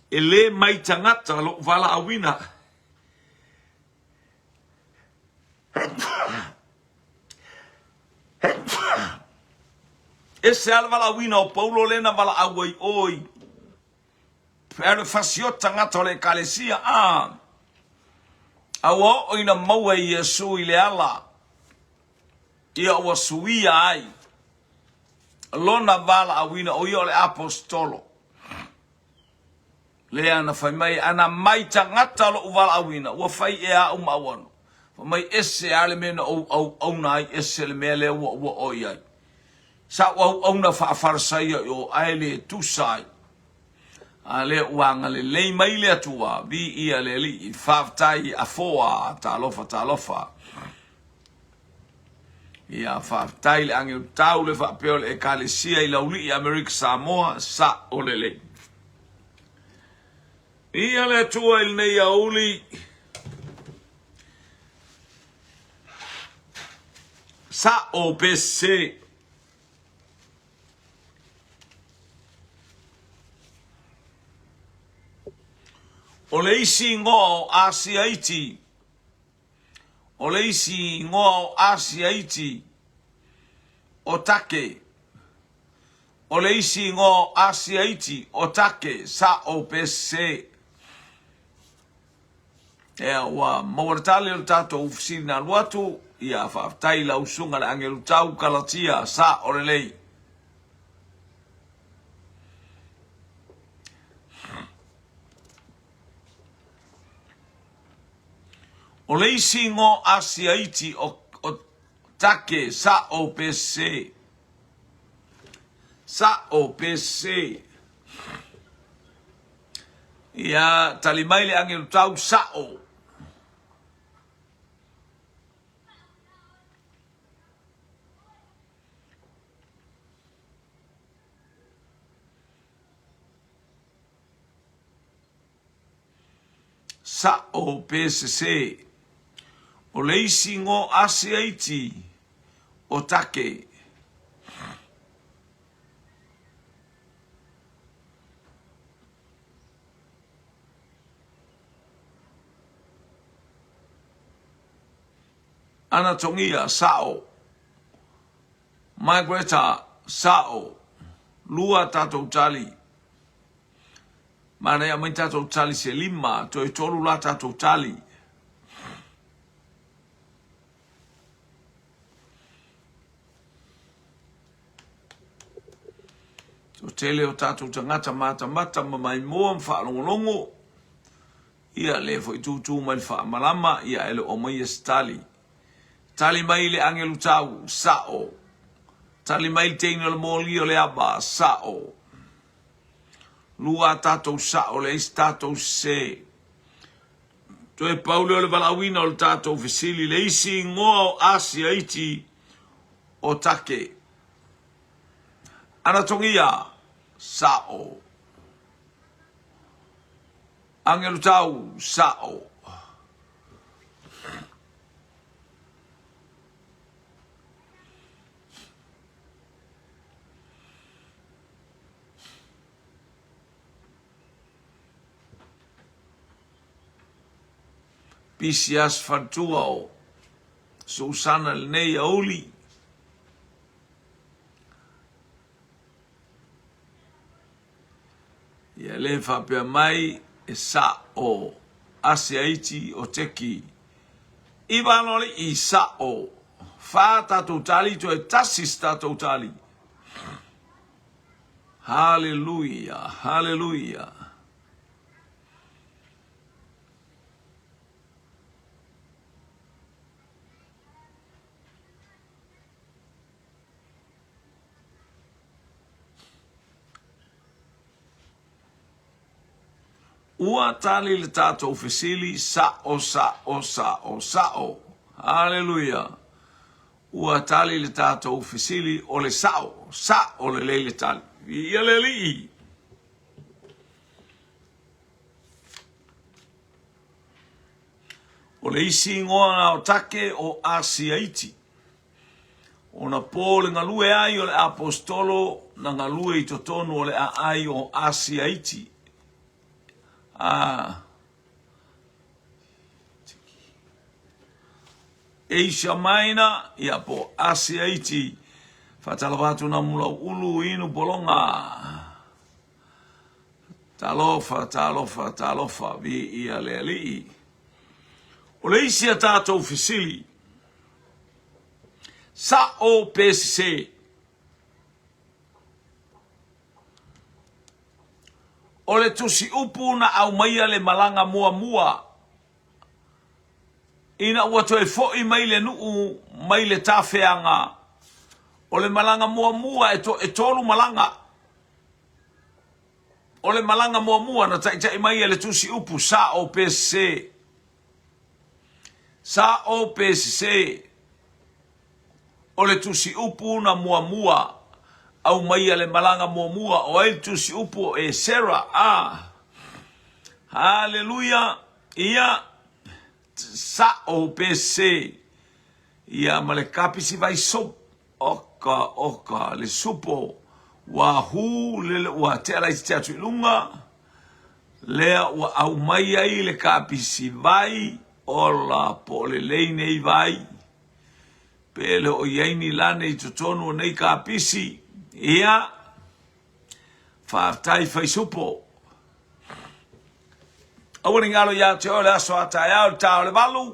e lē mai tagata loʻu valaauina. Ese lava le valaauina o Paulo lea na valaau ai oi Pe le fasioti tagata o le Ekalesia, a, a ua oo ina maua e Iesu i le ala, ia ua suia ai lona valaauina, o ia o le aposetolo. Lea na fai mai, ana mai tagata loʻu valaauina, ua fai ea aʻu ma auano. Fai mai, ese a le mea na ou auauna ai, ese le mea lea ua ua oo i ai. Sa ou auauna faa-Farisaio i o, ae le tusa ai. A lea ua agalelei mai le Atua, viia le Alii, faafetai Afoa, talofa talofa. Ia, faafetai le agelu tau le faapea o le Ekalesia i Laulii Amerika Samoa, sa'o lelei. Viia le Atua i lenei aoauli. Sa'o pe sese. O le isi igoa o Asia Iti, o le isi igoa o Asia Iti, o Take. O le isi igoa o Asia Iti, o Take, sa'o pe sese. Ea, ua maua le tali o le tatou fesili na alu atu, ia faafetai i lau susuga le agelu tau Kalatia, sa'o lelei. O le isi igoa Asia iti o, o Take, sa'o pe sese. Sa'o pe sese. Ia tali mai le agelu tau, sa'o. Sa'o pe sesē. O le isi igoa Asia iti o Take. Anatongia, sa'o. Margareta, sa'o. Lua tatou tali. Manaia aumai tatou tali se lima, toe tolu la tatou tali. Toatele o tatou tagata matamata ma maimoa ma faalogologo, ia lea foi tūtū mai le faamalama, ia e le o aumaia se tali. Tali mai le agelu tau, sa'o. Tali mai le teine o le moli o le ava, sa'o. Lua a tatou sa'o, leai se tatou sese. Toe pau lea o le valaauina o le tatou fesili, le isi igoa o Asia iti o Take. Anatogia, sa'o. Agelu tau, sa'o. Pisi Aso Faletua o Susana lenei auli. Ia le faapea mai e sa'o Asia Iti o Teki. Iva aloalii sa'o. Fa tatou tali toe tasi se tatou tali. Haleluia, haleluia. Ua tali le tatou fesili, sa'o, sa'o, sa'o, sa'o. Haleluia! Ua tali le tatou fesili, o le sa'o, sa'o lelei le tali. Viia le Alii! O le isi igoa o Take o Asia Iti. Ona po le galue ai o le Aposetolo na galue i totonu o le aai o Asia Iti. A Asia Minor, ia po Asia Iti. Faatalofa atu na mulau ulu inu pologa. Talofa, talofa, talofa, viia le Alii. O le isi a tatou fesili, sa'o pe sesē? O le tusi upu na aumaia le malaga muamua ina ua toe fo'i mai le nuu mai le tafeaga, o le malaga muamua e tolu malaga. O le malaga muamua na taitai mai e le tusi upu sa'o pe sesē. Sa'o pe sesē. O le tusi upu na muamua aumaia le malaga muamua o ai le tusi upu o Esera. A Haleluia! Ia, sa'o pe sesē. Ia ma le kapisi vai soap. Oka, oka, le supo ua hū lele ua tea laitiiti atu i luga, lea ua aumai ai le kapisi vai, ola po o le lei nei vai, pe le o i ai ni lane i totonu o nei kapisi, ia, faafetai fai supo. Aua ne i galo ia te oe le aso a taeao i le ta o le valu,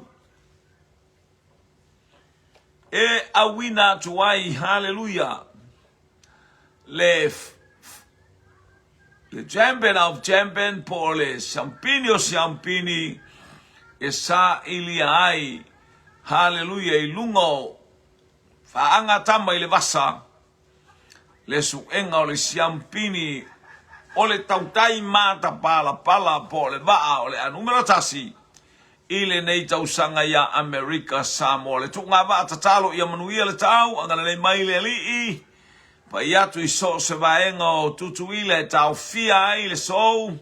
e auina atu ai, haleluia, le le champion of champion po o le siampini o siampini e sailia ai, haleluia, i luga o faaga tama i le vasa le suega o le siampini o le tautai matapalapala po o le vaa o le a numera tasi i lenei tausaga iā Amerika Samoa. Le tuuga vaa tatalo ia manuia le tau, agalelei mai le Alii, pai atu i so o se vaega o Tutuila e taofia ai le sou.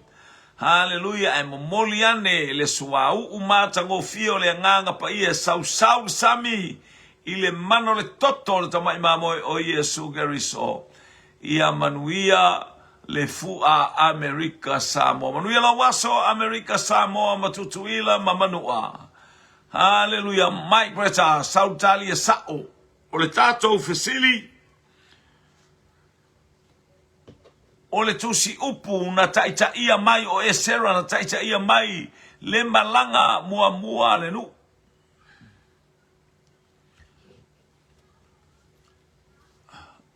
Haleluia, ae momoli ane le suauu matagofie o le Agaga Paia e sausau le sami i le mana o le toto o le Tamai Mamoe o Iesu Keriso. Ia manuia le fua Amerika Samoa. Manuia lou aso Amerika Samoa ma Tutuila ma Manua. Haleluia. Mike Greta, Sautalia Sa'o. O le tatou fesili, o le tusi upu na taitaia mai o Esera na taitaia mai le malaga muamua a le nuu.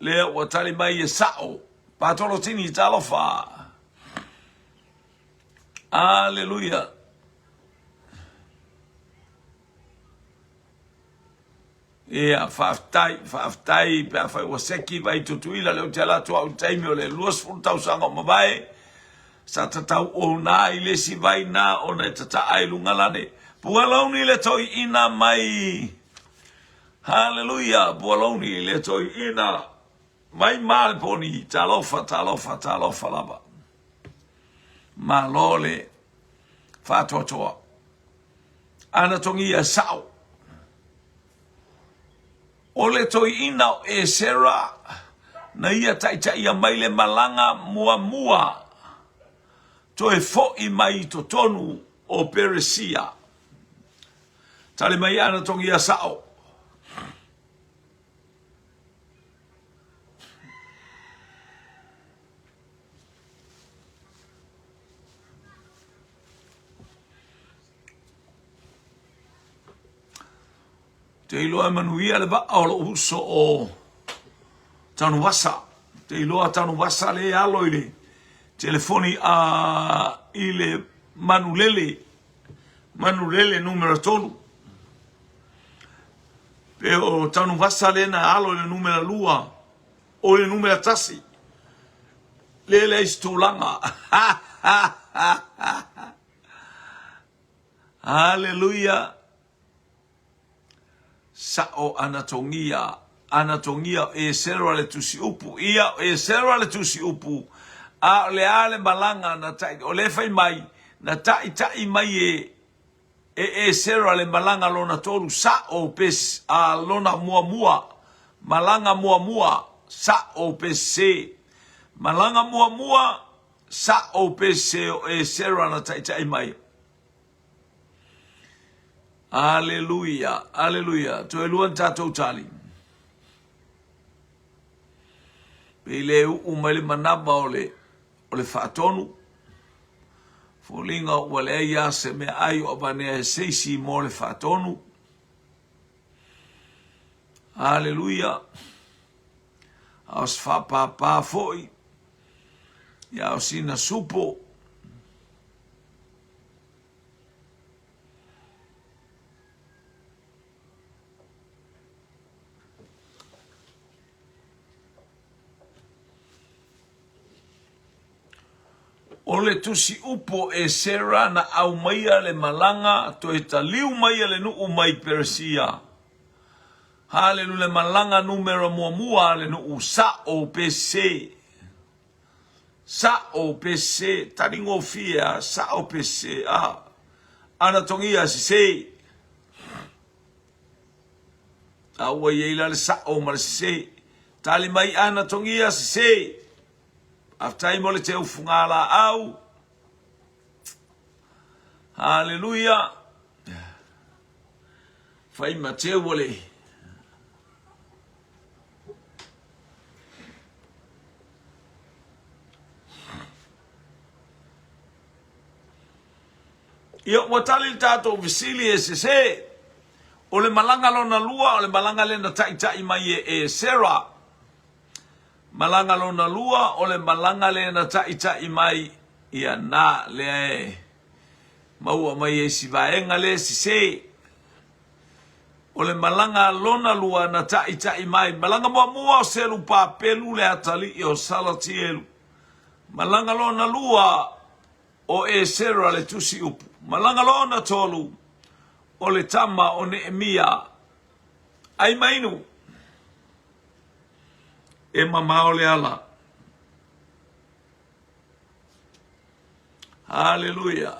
Lea ua tali mai e sa'o. Patolotini, talofa. Aleluia. Ia, faafetai, faafetai pe afai ua seki vai Tutuila lea ou te ala atu au i le taimi o le 20 tausaga o mavae, sa tatau ona i le isi vai na ona e tataa i luga lane. Pualauni le toiina mai. Haleluia, Pualauni le toiina mai Maleponi. Talofa, talofa, talofa lava. Malo le faatoatoa. Ana togia sao. O le toeaina o Esera, na ia taitaia mai le malaga muamua toe fo'i mai i totonu o Peresia. Tali mai ana tongia sa'o. Te iloa e manuia le vaa o lou uso o Tanuvasa. Te iloa Tanuvasa le alo i le telefoni a i le manulele, manulele numera 3. Pe o Tanuvasa le na alo i le numera 2 o le numera 1. Le leai se tulaga. Haleluia. Sa'o Anatogia, Anatogia o Esera le tusi upu, ia o Esera le tusi upu, a o le a le malaga na ta'i, o lea fai mai, na ta'ita'i mai e, e Esera le malaga lona tolu, sa'o pe, a, lona muamua, malaga muamua, sa'o pe sese, malaga muamua, sa'o pe sese o Esera na ta'ita'i mai. Aleluia, aleluia. Toe lua ni tatou tali. Pei le uu mai le manava o le, o le faatonu. Foliga ua leai a se mea ai o avanea e seisi mo le faatonu. Aleluia. A o se faapāpā foi. Ia o sina supo. O le tusi upu o Esera na aumaia le malaga toe taliu maia le nuu mai Peresia. Haleluia le malaga numera muamua a le nuu sa'o pe sese. Sa'o pe sese, taligofie a, sa'o pe sese, a, ana togia sese. A ua i ai la le sa'o ma le sese. Tali mai ana togia sese. Faafetai mo le teu fugalaau. Haleluia. Fai ma teu o le Ia, ua tali le tatou fesili e sese. O le malaga lona lua, o le malaga lea na taʻitaʻi mai e Esera. Malaga lona lua, o le malaga lea na taʻitaʻi mai, ia na, lea e maua mai ai si vaega lea e sese. O le malaga lona lua na taʻitaʻi mai. Malaga muamua o Selupapelu le atalii o Salatielu. Malaga lona lua o Esera le tusi upu. Malaga lona tolu o le tama o Neemia. Ai mainu e mamao le ala. Haleluia.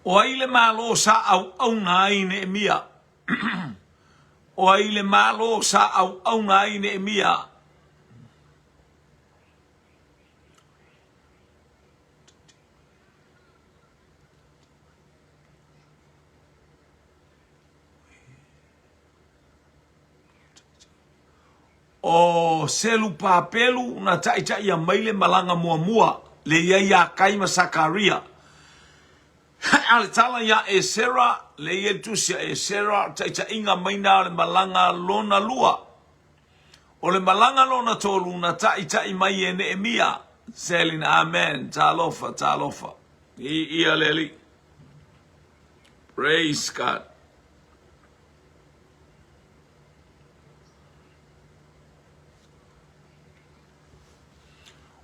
O ai le Malo sa auauna ai Neemia? O ai le Malo sa auauna ai Neemia? O Selupapelu na taʻitaʻia mai le malaga muamua le i ai iā Kai ma Sakaria. A le tala iā Esera, le i ai le tusi a Esera, o le taʻitaʻiga mai na o le malaga lona lua. O le malaga lona tolu na taʻitaʻi mai e Neemia. Selina, Amen. Talofa, talofa. Viia le Alii. Praise God.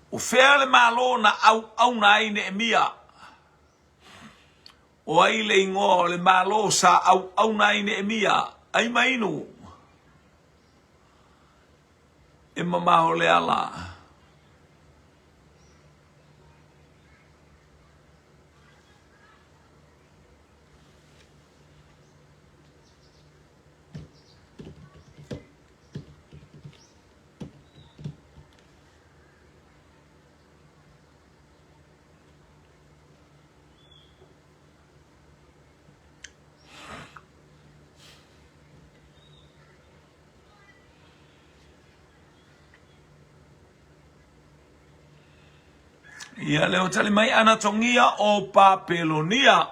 O fea le Malo na auauna ai Neemia? O ai le ingoa o le Malo sa auauna ai Neemia? Ai ma inu. E mamao le ala. Ia lea ua tali mai Anatogia o Papelonia.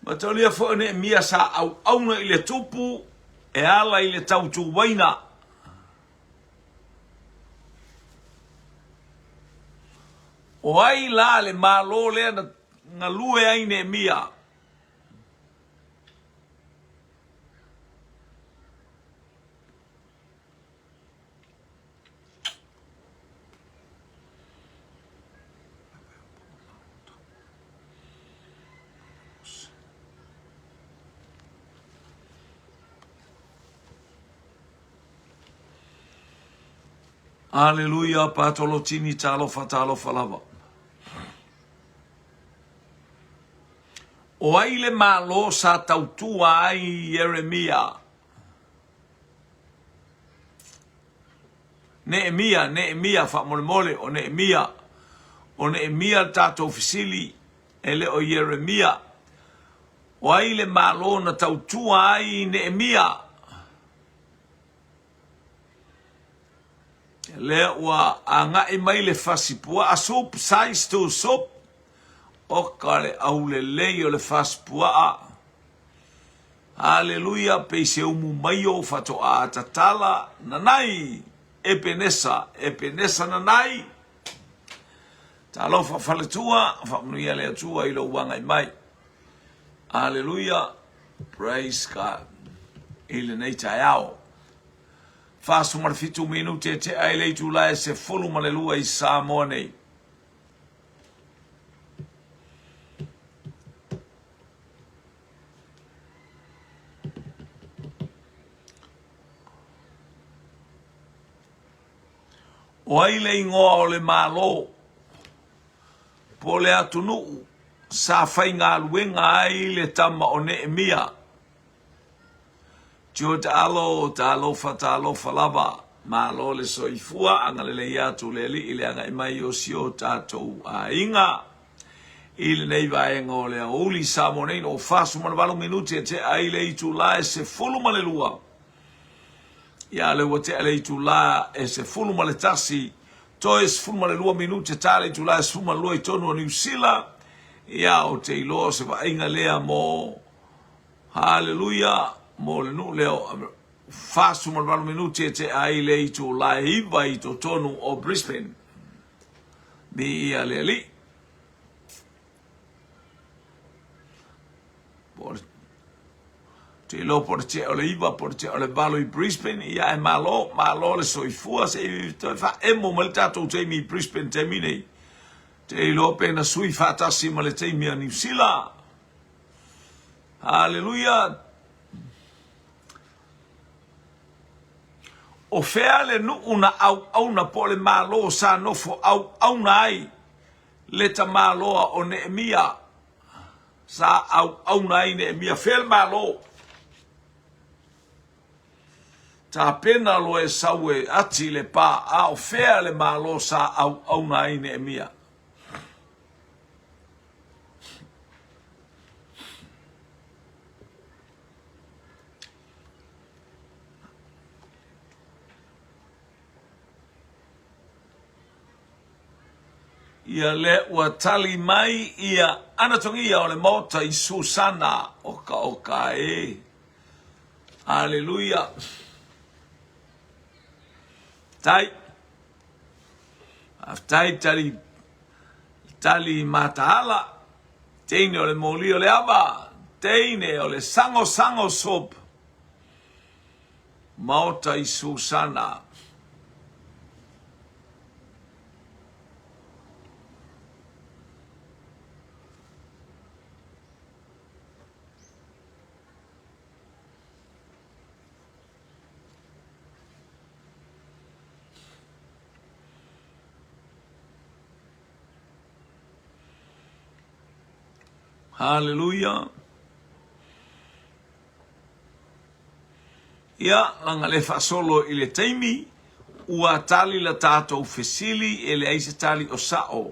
Mataulia foi o Neemia sa auauna i le tupu e ala i le tautuaina. O ai la le Malo lea na galue ai Neemia? Aleluia, Patolotini, talofa, talofa lava. O ai le Malo sa tautua ai Ieremia? Neemia, Neemia, faamolemole, o Neemia, o Neemia le tatou fesili, e le o Ieremia. O ai le Malo na tautua ai Neemia? Lea ua agai mai le fasi puaa soup, size to soup. Oka le aulelei o le fasi puaa. Haleluia, pei se umu maio faatoa tatala nanai Epenesa, Epenesa nanai. Talofa faletua, faamanuia le Atua i lou agai mai. Haleluia, praise God. I lenei taeao. 47 minute e tea i le itula e 12 i Samoa nei. O ai le igoa o le Malo po o le atunuu sa faigaluega ai le tama o Neemia? George Alo, talofa, talofa lava. Malo le soifua, agalelei atu le Alii i le agai mai o si o tatou aiga. I lenei vaega o le aoauli Samoa nei, o 48 minute e tea ai le itula e 12. Ia lea ua tea le itula e 11, toe 12 minute ta le itula e 12 i tonu o Niu Sila. Ia ou te iloa o se vaaiga lea mo Haleluia mo le nuu lea o 48 minute e tea ai le itula e 9 i totonu o Brisbane. Viia le Alii. Po o le te iloa po o le tea o le 9 po o le tea o le 8 i Brisbane, ia ae malo, malo le soifua, se i toe faaemo mai le tatou taimi i Brisbane taimi nei. Te iloa pe na sui faatasi ma le taimi a Niu Sila. Haleluia! O fea le nuu na auauna po o le Malo sa nofo auauna ai le tamaloa o Neemia? Sa auauna ai Neemia. Fea le Malo? Tapena loa e sau e ati le pa, a o fea le Malo sa auauna ai Neemia? Ia lea ua tali mai ia Anatogia o le Maota i Susana oka oka e. Aleluia. Tai. Faafetai tali tali mataala. Teine o le moli o le ava. Teine o le sangosango soap. Maota i Susana. Haleluia. Ia, leaga le faasolo i le taimi, ua tali la tatou fesili, e leai se tali o sa'o.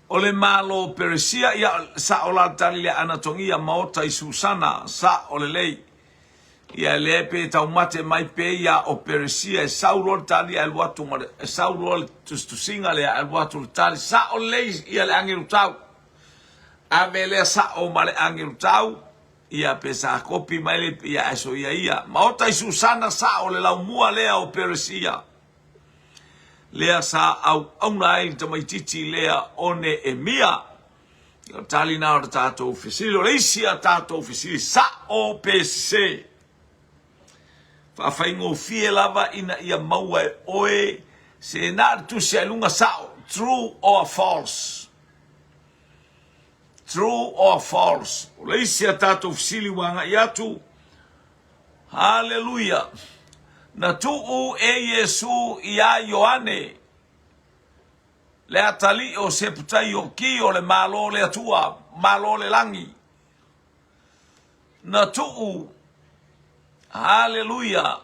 O le Malo Peresia, ia, sa'o la le tali lea Anatogia, Maota i Susana, sa'o lelei. Ia lea pe taumate mai pe ia o Peresia e sau loa le tali ae alu atu ma le, e sau loa le tusitusiga lea ae alu atu le tali sa'o lelei ia le agelu tau. Ave lea sa'o ma le agelu tau ia pe sa kopi mai le ia ae soia ia. Maota i Susana sa'o le laumua lea o Peresia. Lea sa auauna ai le tamaitiiti lea o Neemia. O le tali na o le tatou fesili, o le isi a tatou fesili, sa'o pe sese? Faafaigofie lava ina ia maua e oe se na o le tusi a i luga sa'o, true or false. True or false. O le isi a tatou fesili ua agai atu, Haleluia! Na tuu e Iesu iā Ioane le atalii o Seputaio ki o le Malo o le Atua, Malo o le Lagi. Na tuu, haleluia,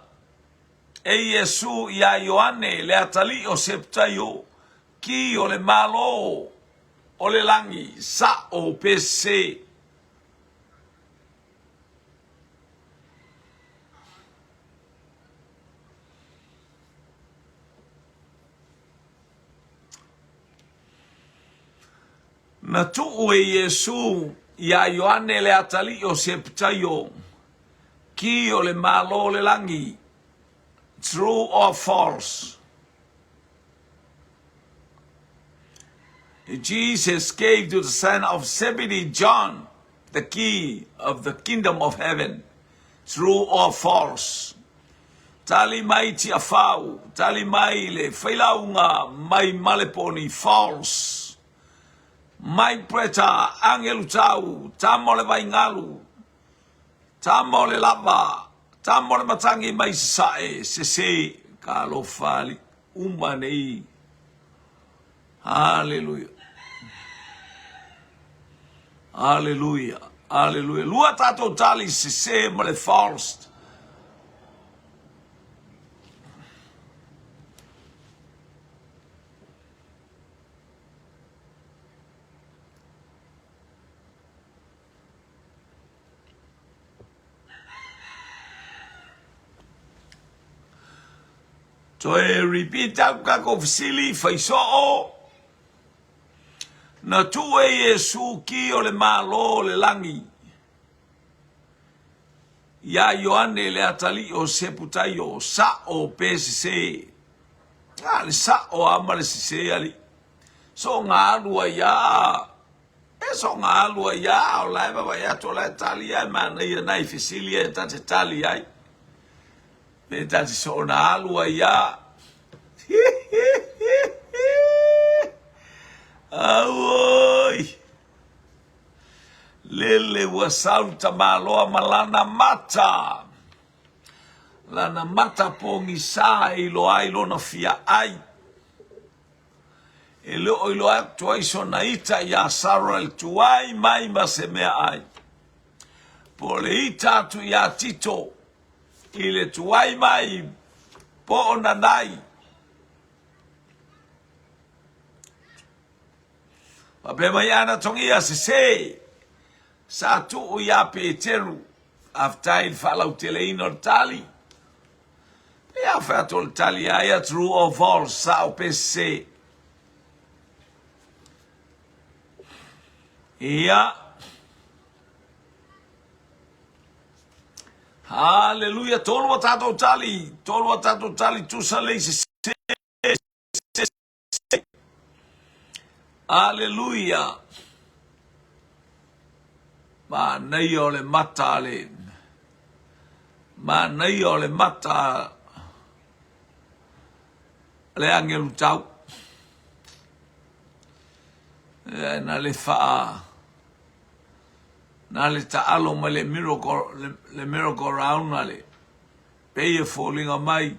e Iesu iā Ioane le atalii o Seputaio ki o le Malo o le Lagi, sa'o pe sese. Na tuu e Iesu iā Ioane le atalii o Sepetaio, ki o le Malo o le Lagi, True or false? Jesus gave to the son of Zebedee, John, the key of the kingdom of heaven. True or false? Tali mai Tiafau, tali mai le failauga mai Maleponi, false. Mai Preta, Angelu Tau, tama o le Vaingalu, tama o le Lava, tama o le Matangi mai Sasae, sese, ka alofa ali uma nei. Haleluia. Haleluia. Haleluia. Lua tatou tali sese ma le false. Toe repeat aku kako fesili, fai soo. Na tuu e Iesu ki o le Malo o le lagi iā Ioane le atalii o Seputaio, sa'o pe sesē. A le sa'o a ma le sesē alii. So ga alu ai a, e so ga alu ai a, o la e vaavaai atu o la e tali a e manaia nai fesili ia e ta te tali ai. Pe ta te soona alu ai a. Auoi! Lele ua sau tamaloa ma lana mata. Lana mata pogisa e iloa ai lona fia ai. E le o iloa atu ai sona ita iā Sara i le tuai mai ma se meaai. Po o le ita atu iā Tito i le tuai mai po o nanai. Faapea mai ana togia sese sa tuu iā Peteru. Faafetai i le faalauteleina o le tali. Ia fai atu o le tali ia ia true or false, sao pe sese. Ia. Haleluia, tolu a tātou tali, tolu a tātou tali, tusa lei sese. Aleluia! Manaia o le mata a le Manaia o le mata a le agelu tau. E, na le faa na le taalo mai le miracle le, le miracle round na le Pei e foliga mai,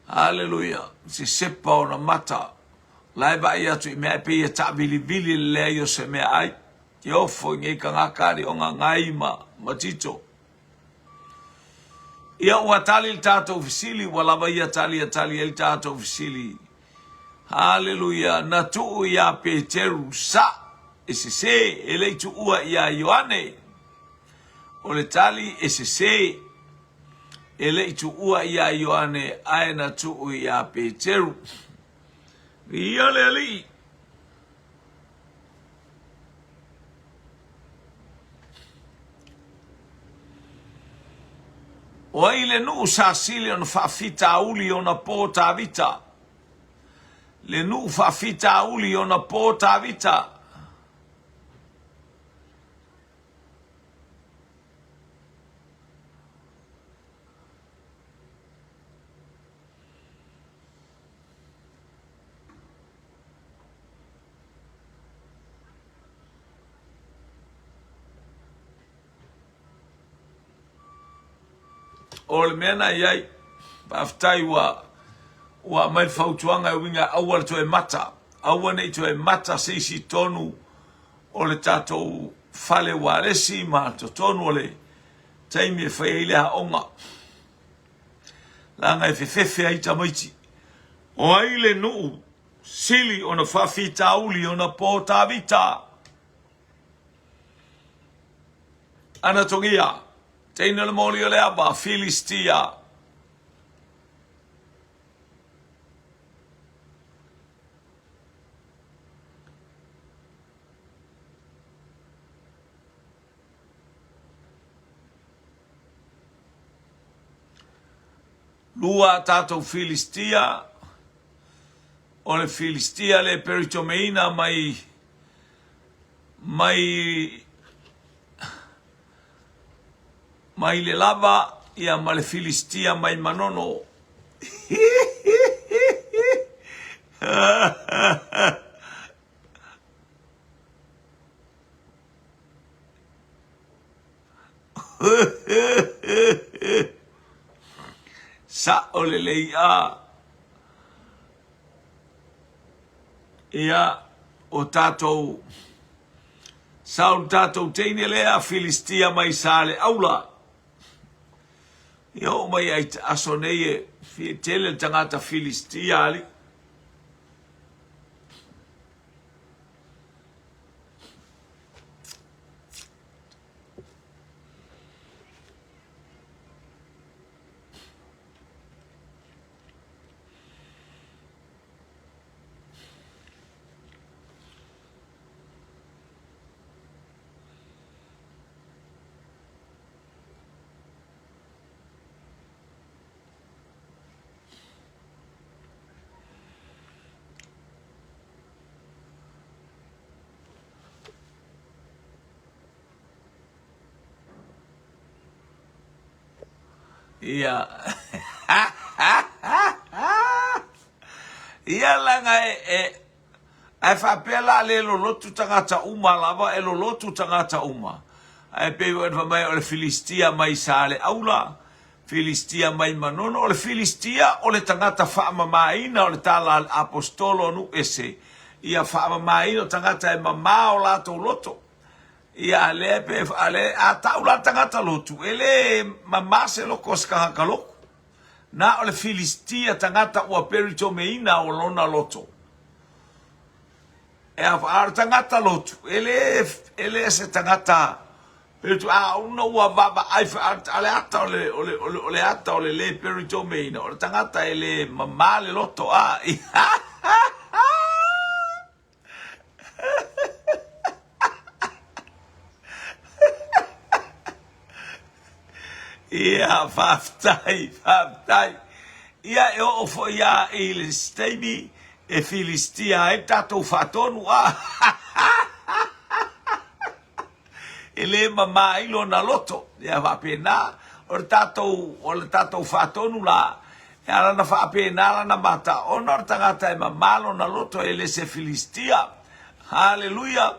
Aleluia, se sepa ona mata, la e vaai atu i mea e pei e taavilivili le leai o se meaai. E ofo i nei tagata ali o Gagai ma, ma Tito. Ia ua tali le tatou fesili, ua lava ia tali e tali ai le tatou fesili. Haleluia, na tuu iā Peteru, sa, e sese, e le i tuua iā Ioane. O le tali e sesē, e le i tuua iā Ioane ae na tuu iā Peteru. Viia le Alii! O ai le nuu sa sili ona faafitauli i ona po Tavita? Le nuu faafitauli i ona po Tavita. O le mea na i ai, faafetai ua ua aumai le fautuaga e uiga aua le toe mata, aua ne i toe mata se isi tonu o le tatou fale ualesi ma totonu o le taimi e fai ai le aoga. Leaga e fefefe ai tamaiti. O ai le nuu sili ona faafitauli ona po Tavita? Anatogia, teine o le moli o le ava, Filistia. Lua a tatou Filistia, o le Filistia le peritomeina mai mai mai le lava ia ma le Filistia mai Manono. Sa'o lelei a. Ia, o tatou Saul tatou teine lea Filistia mai Saleaula. Ia oo mai ai aso nei e fia tele le tagata Filistia ali. Ia. Ia laga e, e ae faapea la le lolotu tagata uma lava, e lolotu tagata uma. Ae pei foi ona fai mai o le Filistia mai Saleaula, Filistia mai Manono. O le Filistia o le tagata faamamaina o le tala a le Aposetolo o nuu ese, ia faamamaina o tagata e mama o latou loto. Ia a lea pe a le a tau la tagata lotu, e le mama se loko o se tagata lotu. Na o le Filistia tagata ua peritomeina o lona loto. E a a o le tagata lotu, e le e le se tagata Petu a una ua vaavaai a le ata o le, o le, o le, o le ata o le le peritomeina, o le tagata e le mamā le loto, a. Ia, faafetai, faafetai. Ia, e oo foi lava i le isi taimi e Filistia ai le tatou faatonu, a. E le mama ai lona loto. Ia faapena, o le tatou, o le tatou faatonu la, e ala ona faapena lana mata, ona o le tagata e mama lona loto e le se Filistia. Haleluia!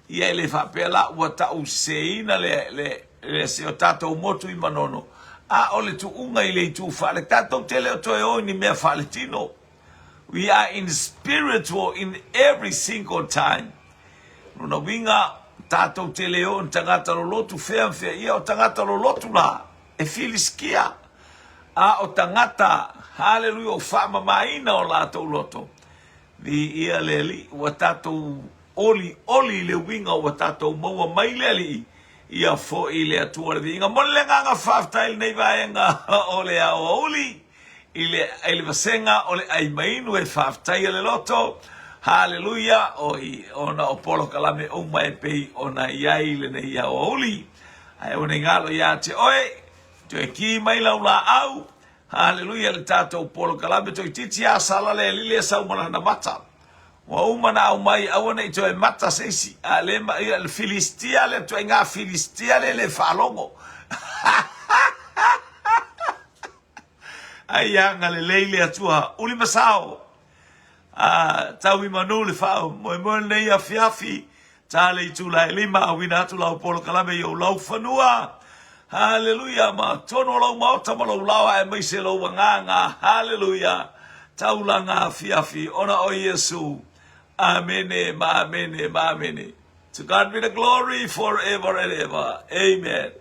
Ia e le faapea la ua tau seseina le, le, le se o tatou motu i Manono, a o le tuuga i le itu faale, tatou te le o toe o i ni mea faaletino. We are in spiritual in every single time. Lona uiga, tatou te le o ni tagata lolotu fea ma fea, ia o tagata lolotu la, e Filistia, a o tagata, haleluia, o faamamaina o latou loto. Viia le Alii, ua tatou olioli i le uiga ua tatou maua mai le Alii. Ia foi le Atua le viiga. Momoli le agaga faafetai i lenei vaega o le aoauli i le, i le vasega o le ai mainu e faafetaia le loto. Haleluia! Oi, ona o polokalame uma e pei ona i ai lenei aoauli. Ae aua ne i galo ia te oe, toe ki mai lau laau. Haleluia le tatou polokalame toeitiiti a sala le alii lea sau ma lana mata. Ua uma na aumai aua ne i toe mata se isi. A le ma ia le Filistia le ituaiga Filistia le le faalogo. Ai agalelei le Atua uli ma sao. A tau i manu le faamoemoe lenei afiafi ta le itula e lima auina atu lau polokalame i ou laufanua. Haleluia ma tonu o lou maota ma lou laoa aemaise lou agaga. Haleluia taulaga afiafi ona o Iesu. Amene ma amene ma amene. To God be the glory forever and ever. Amen.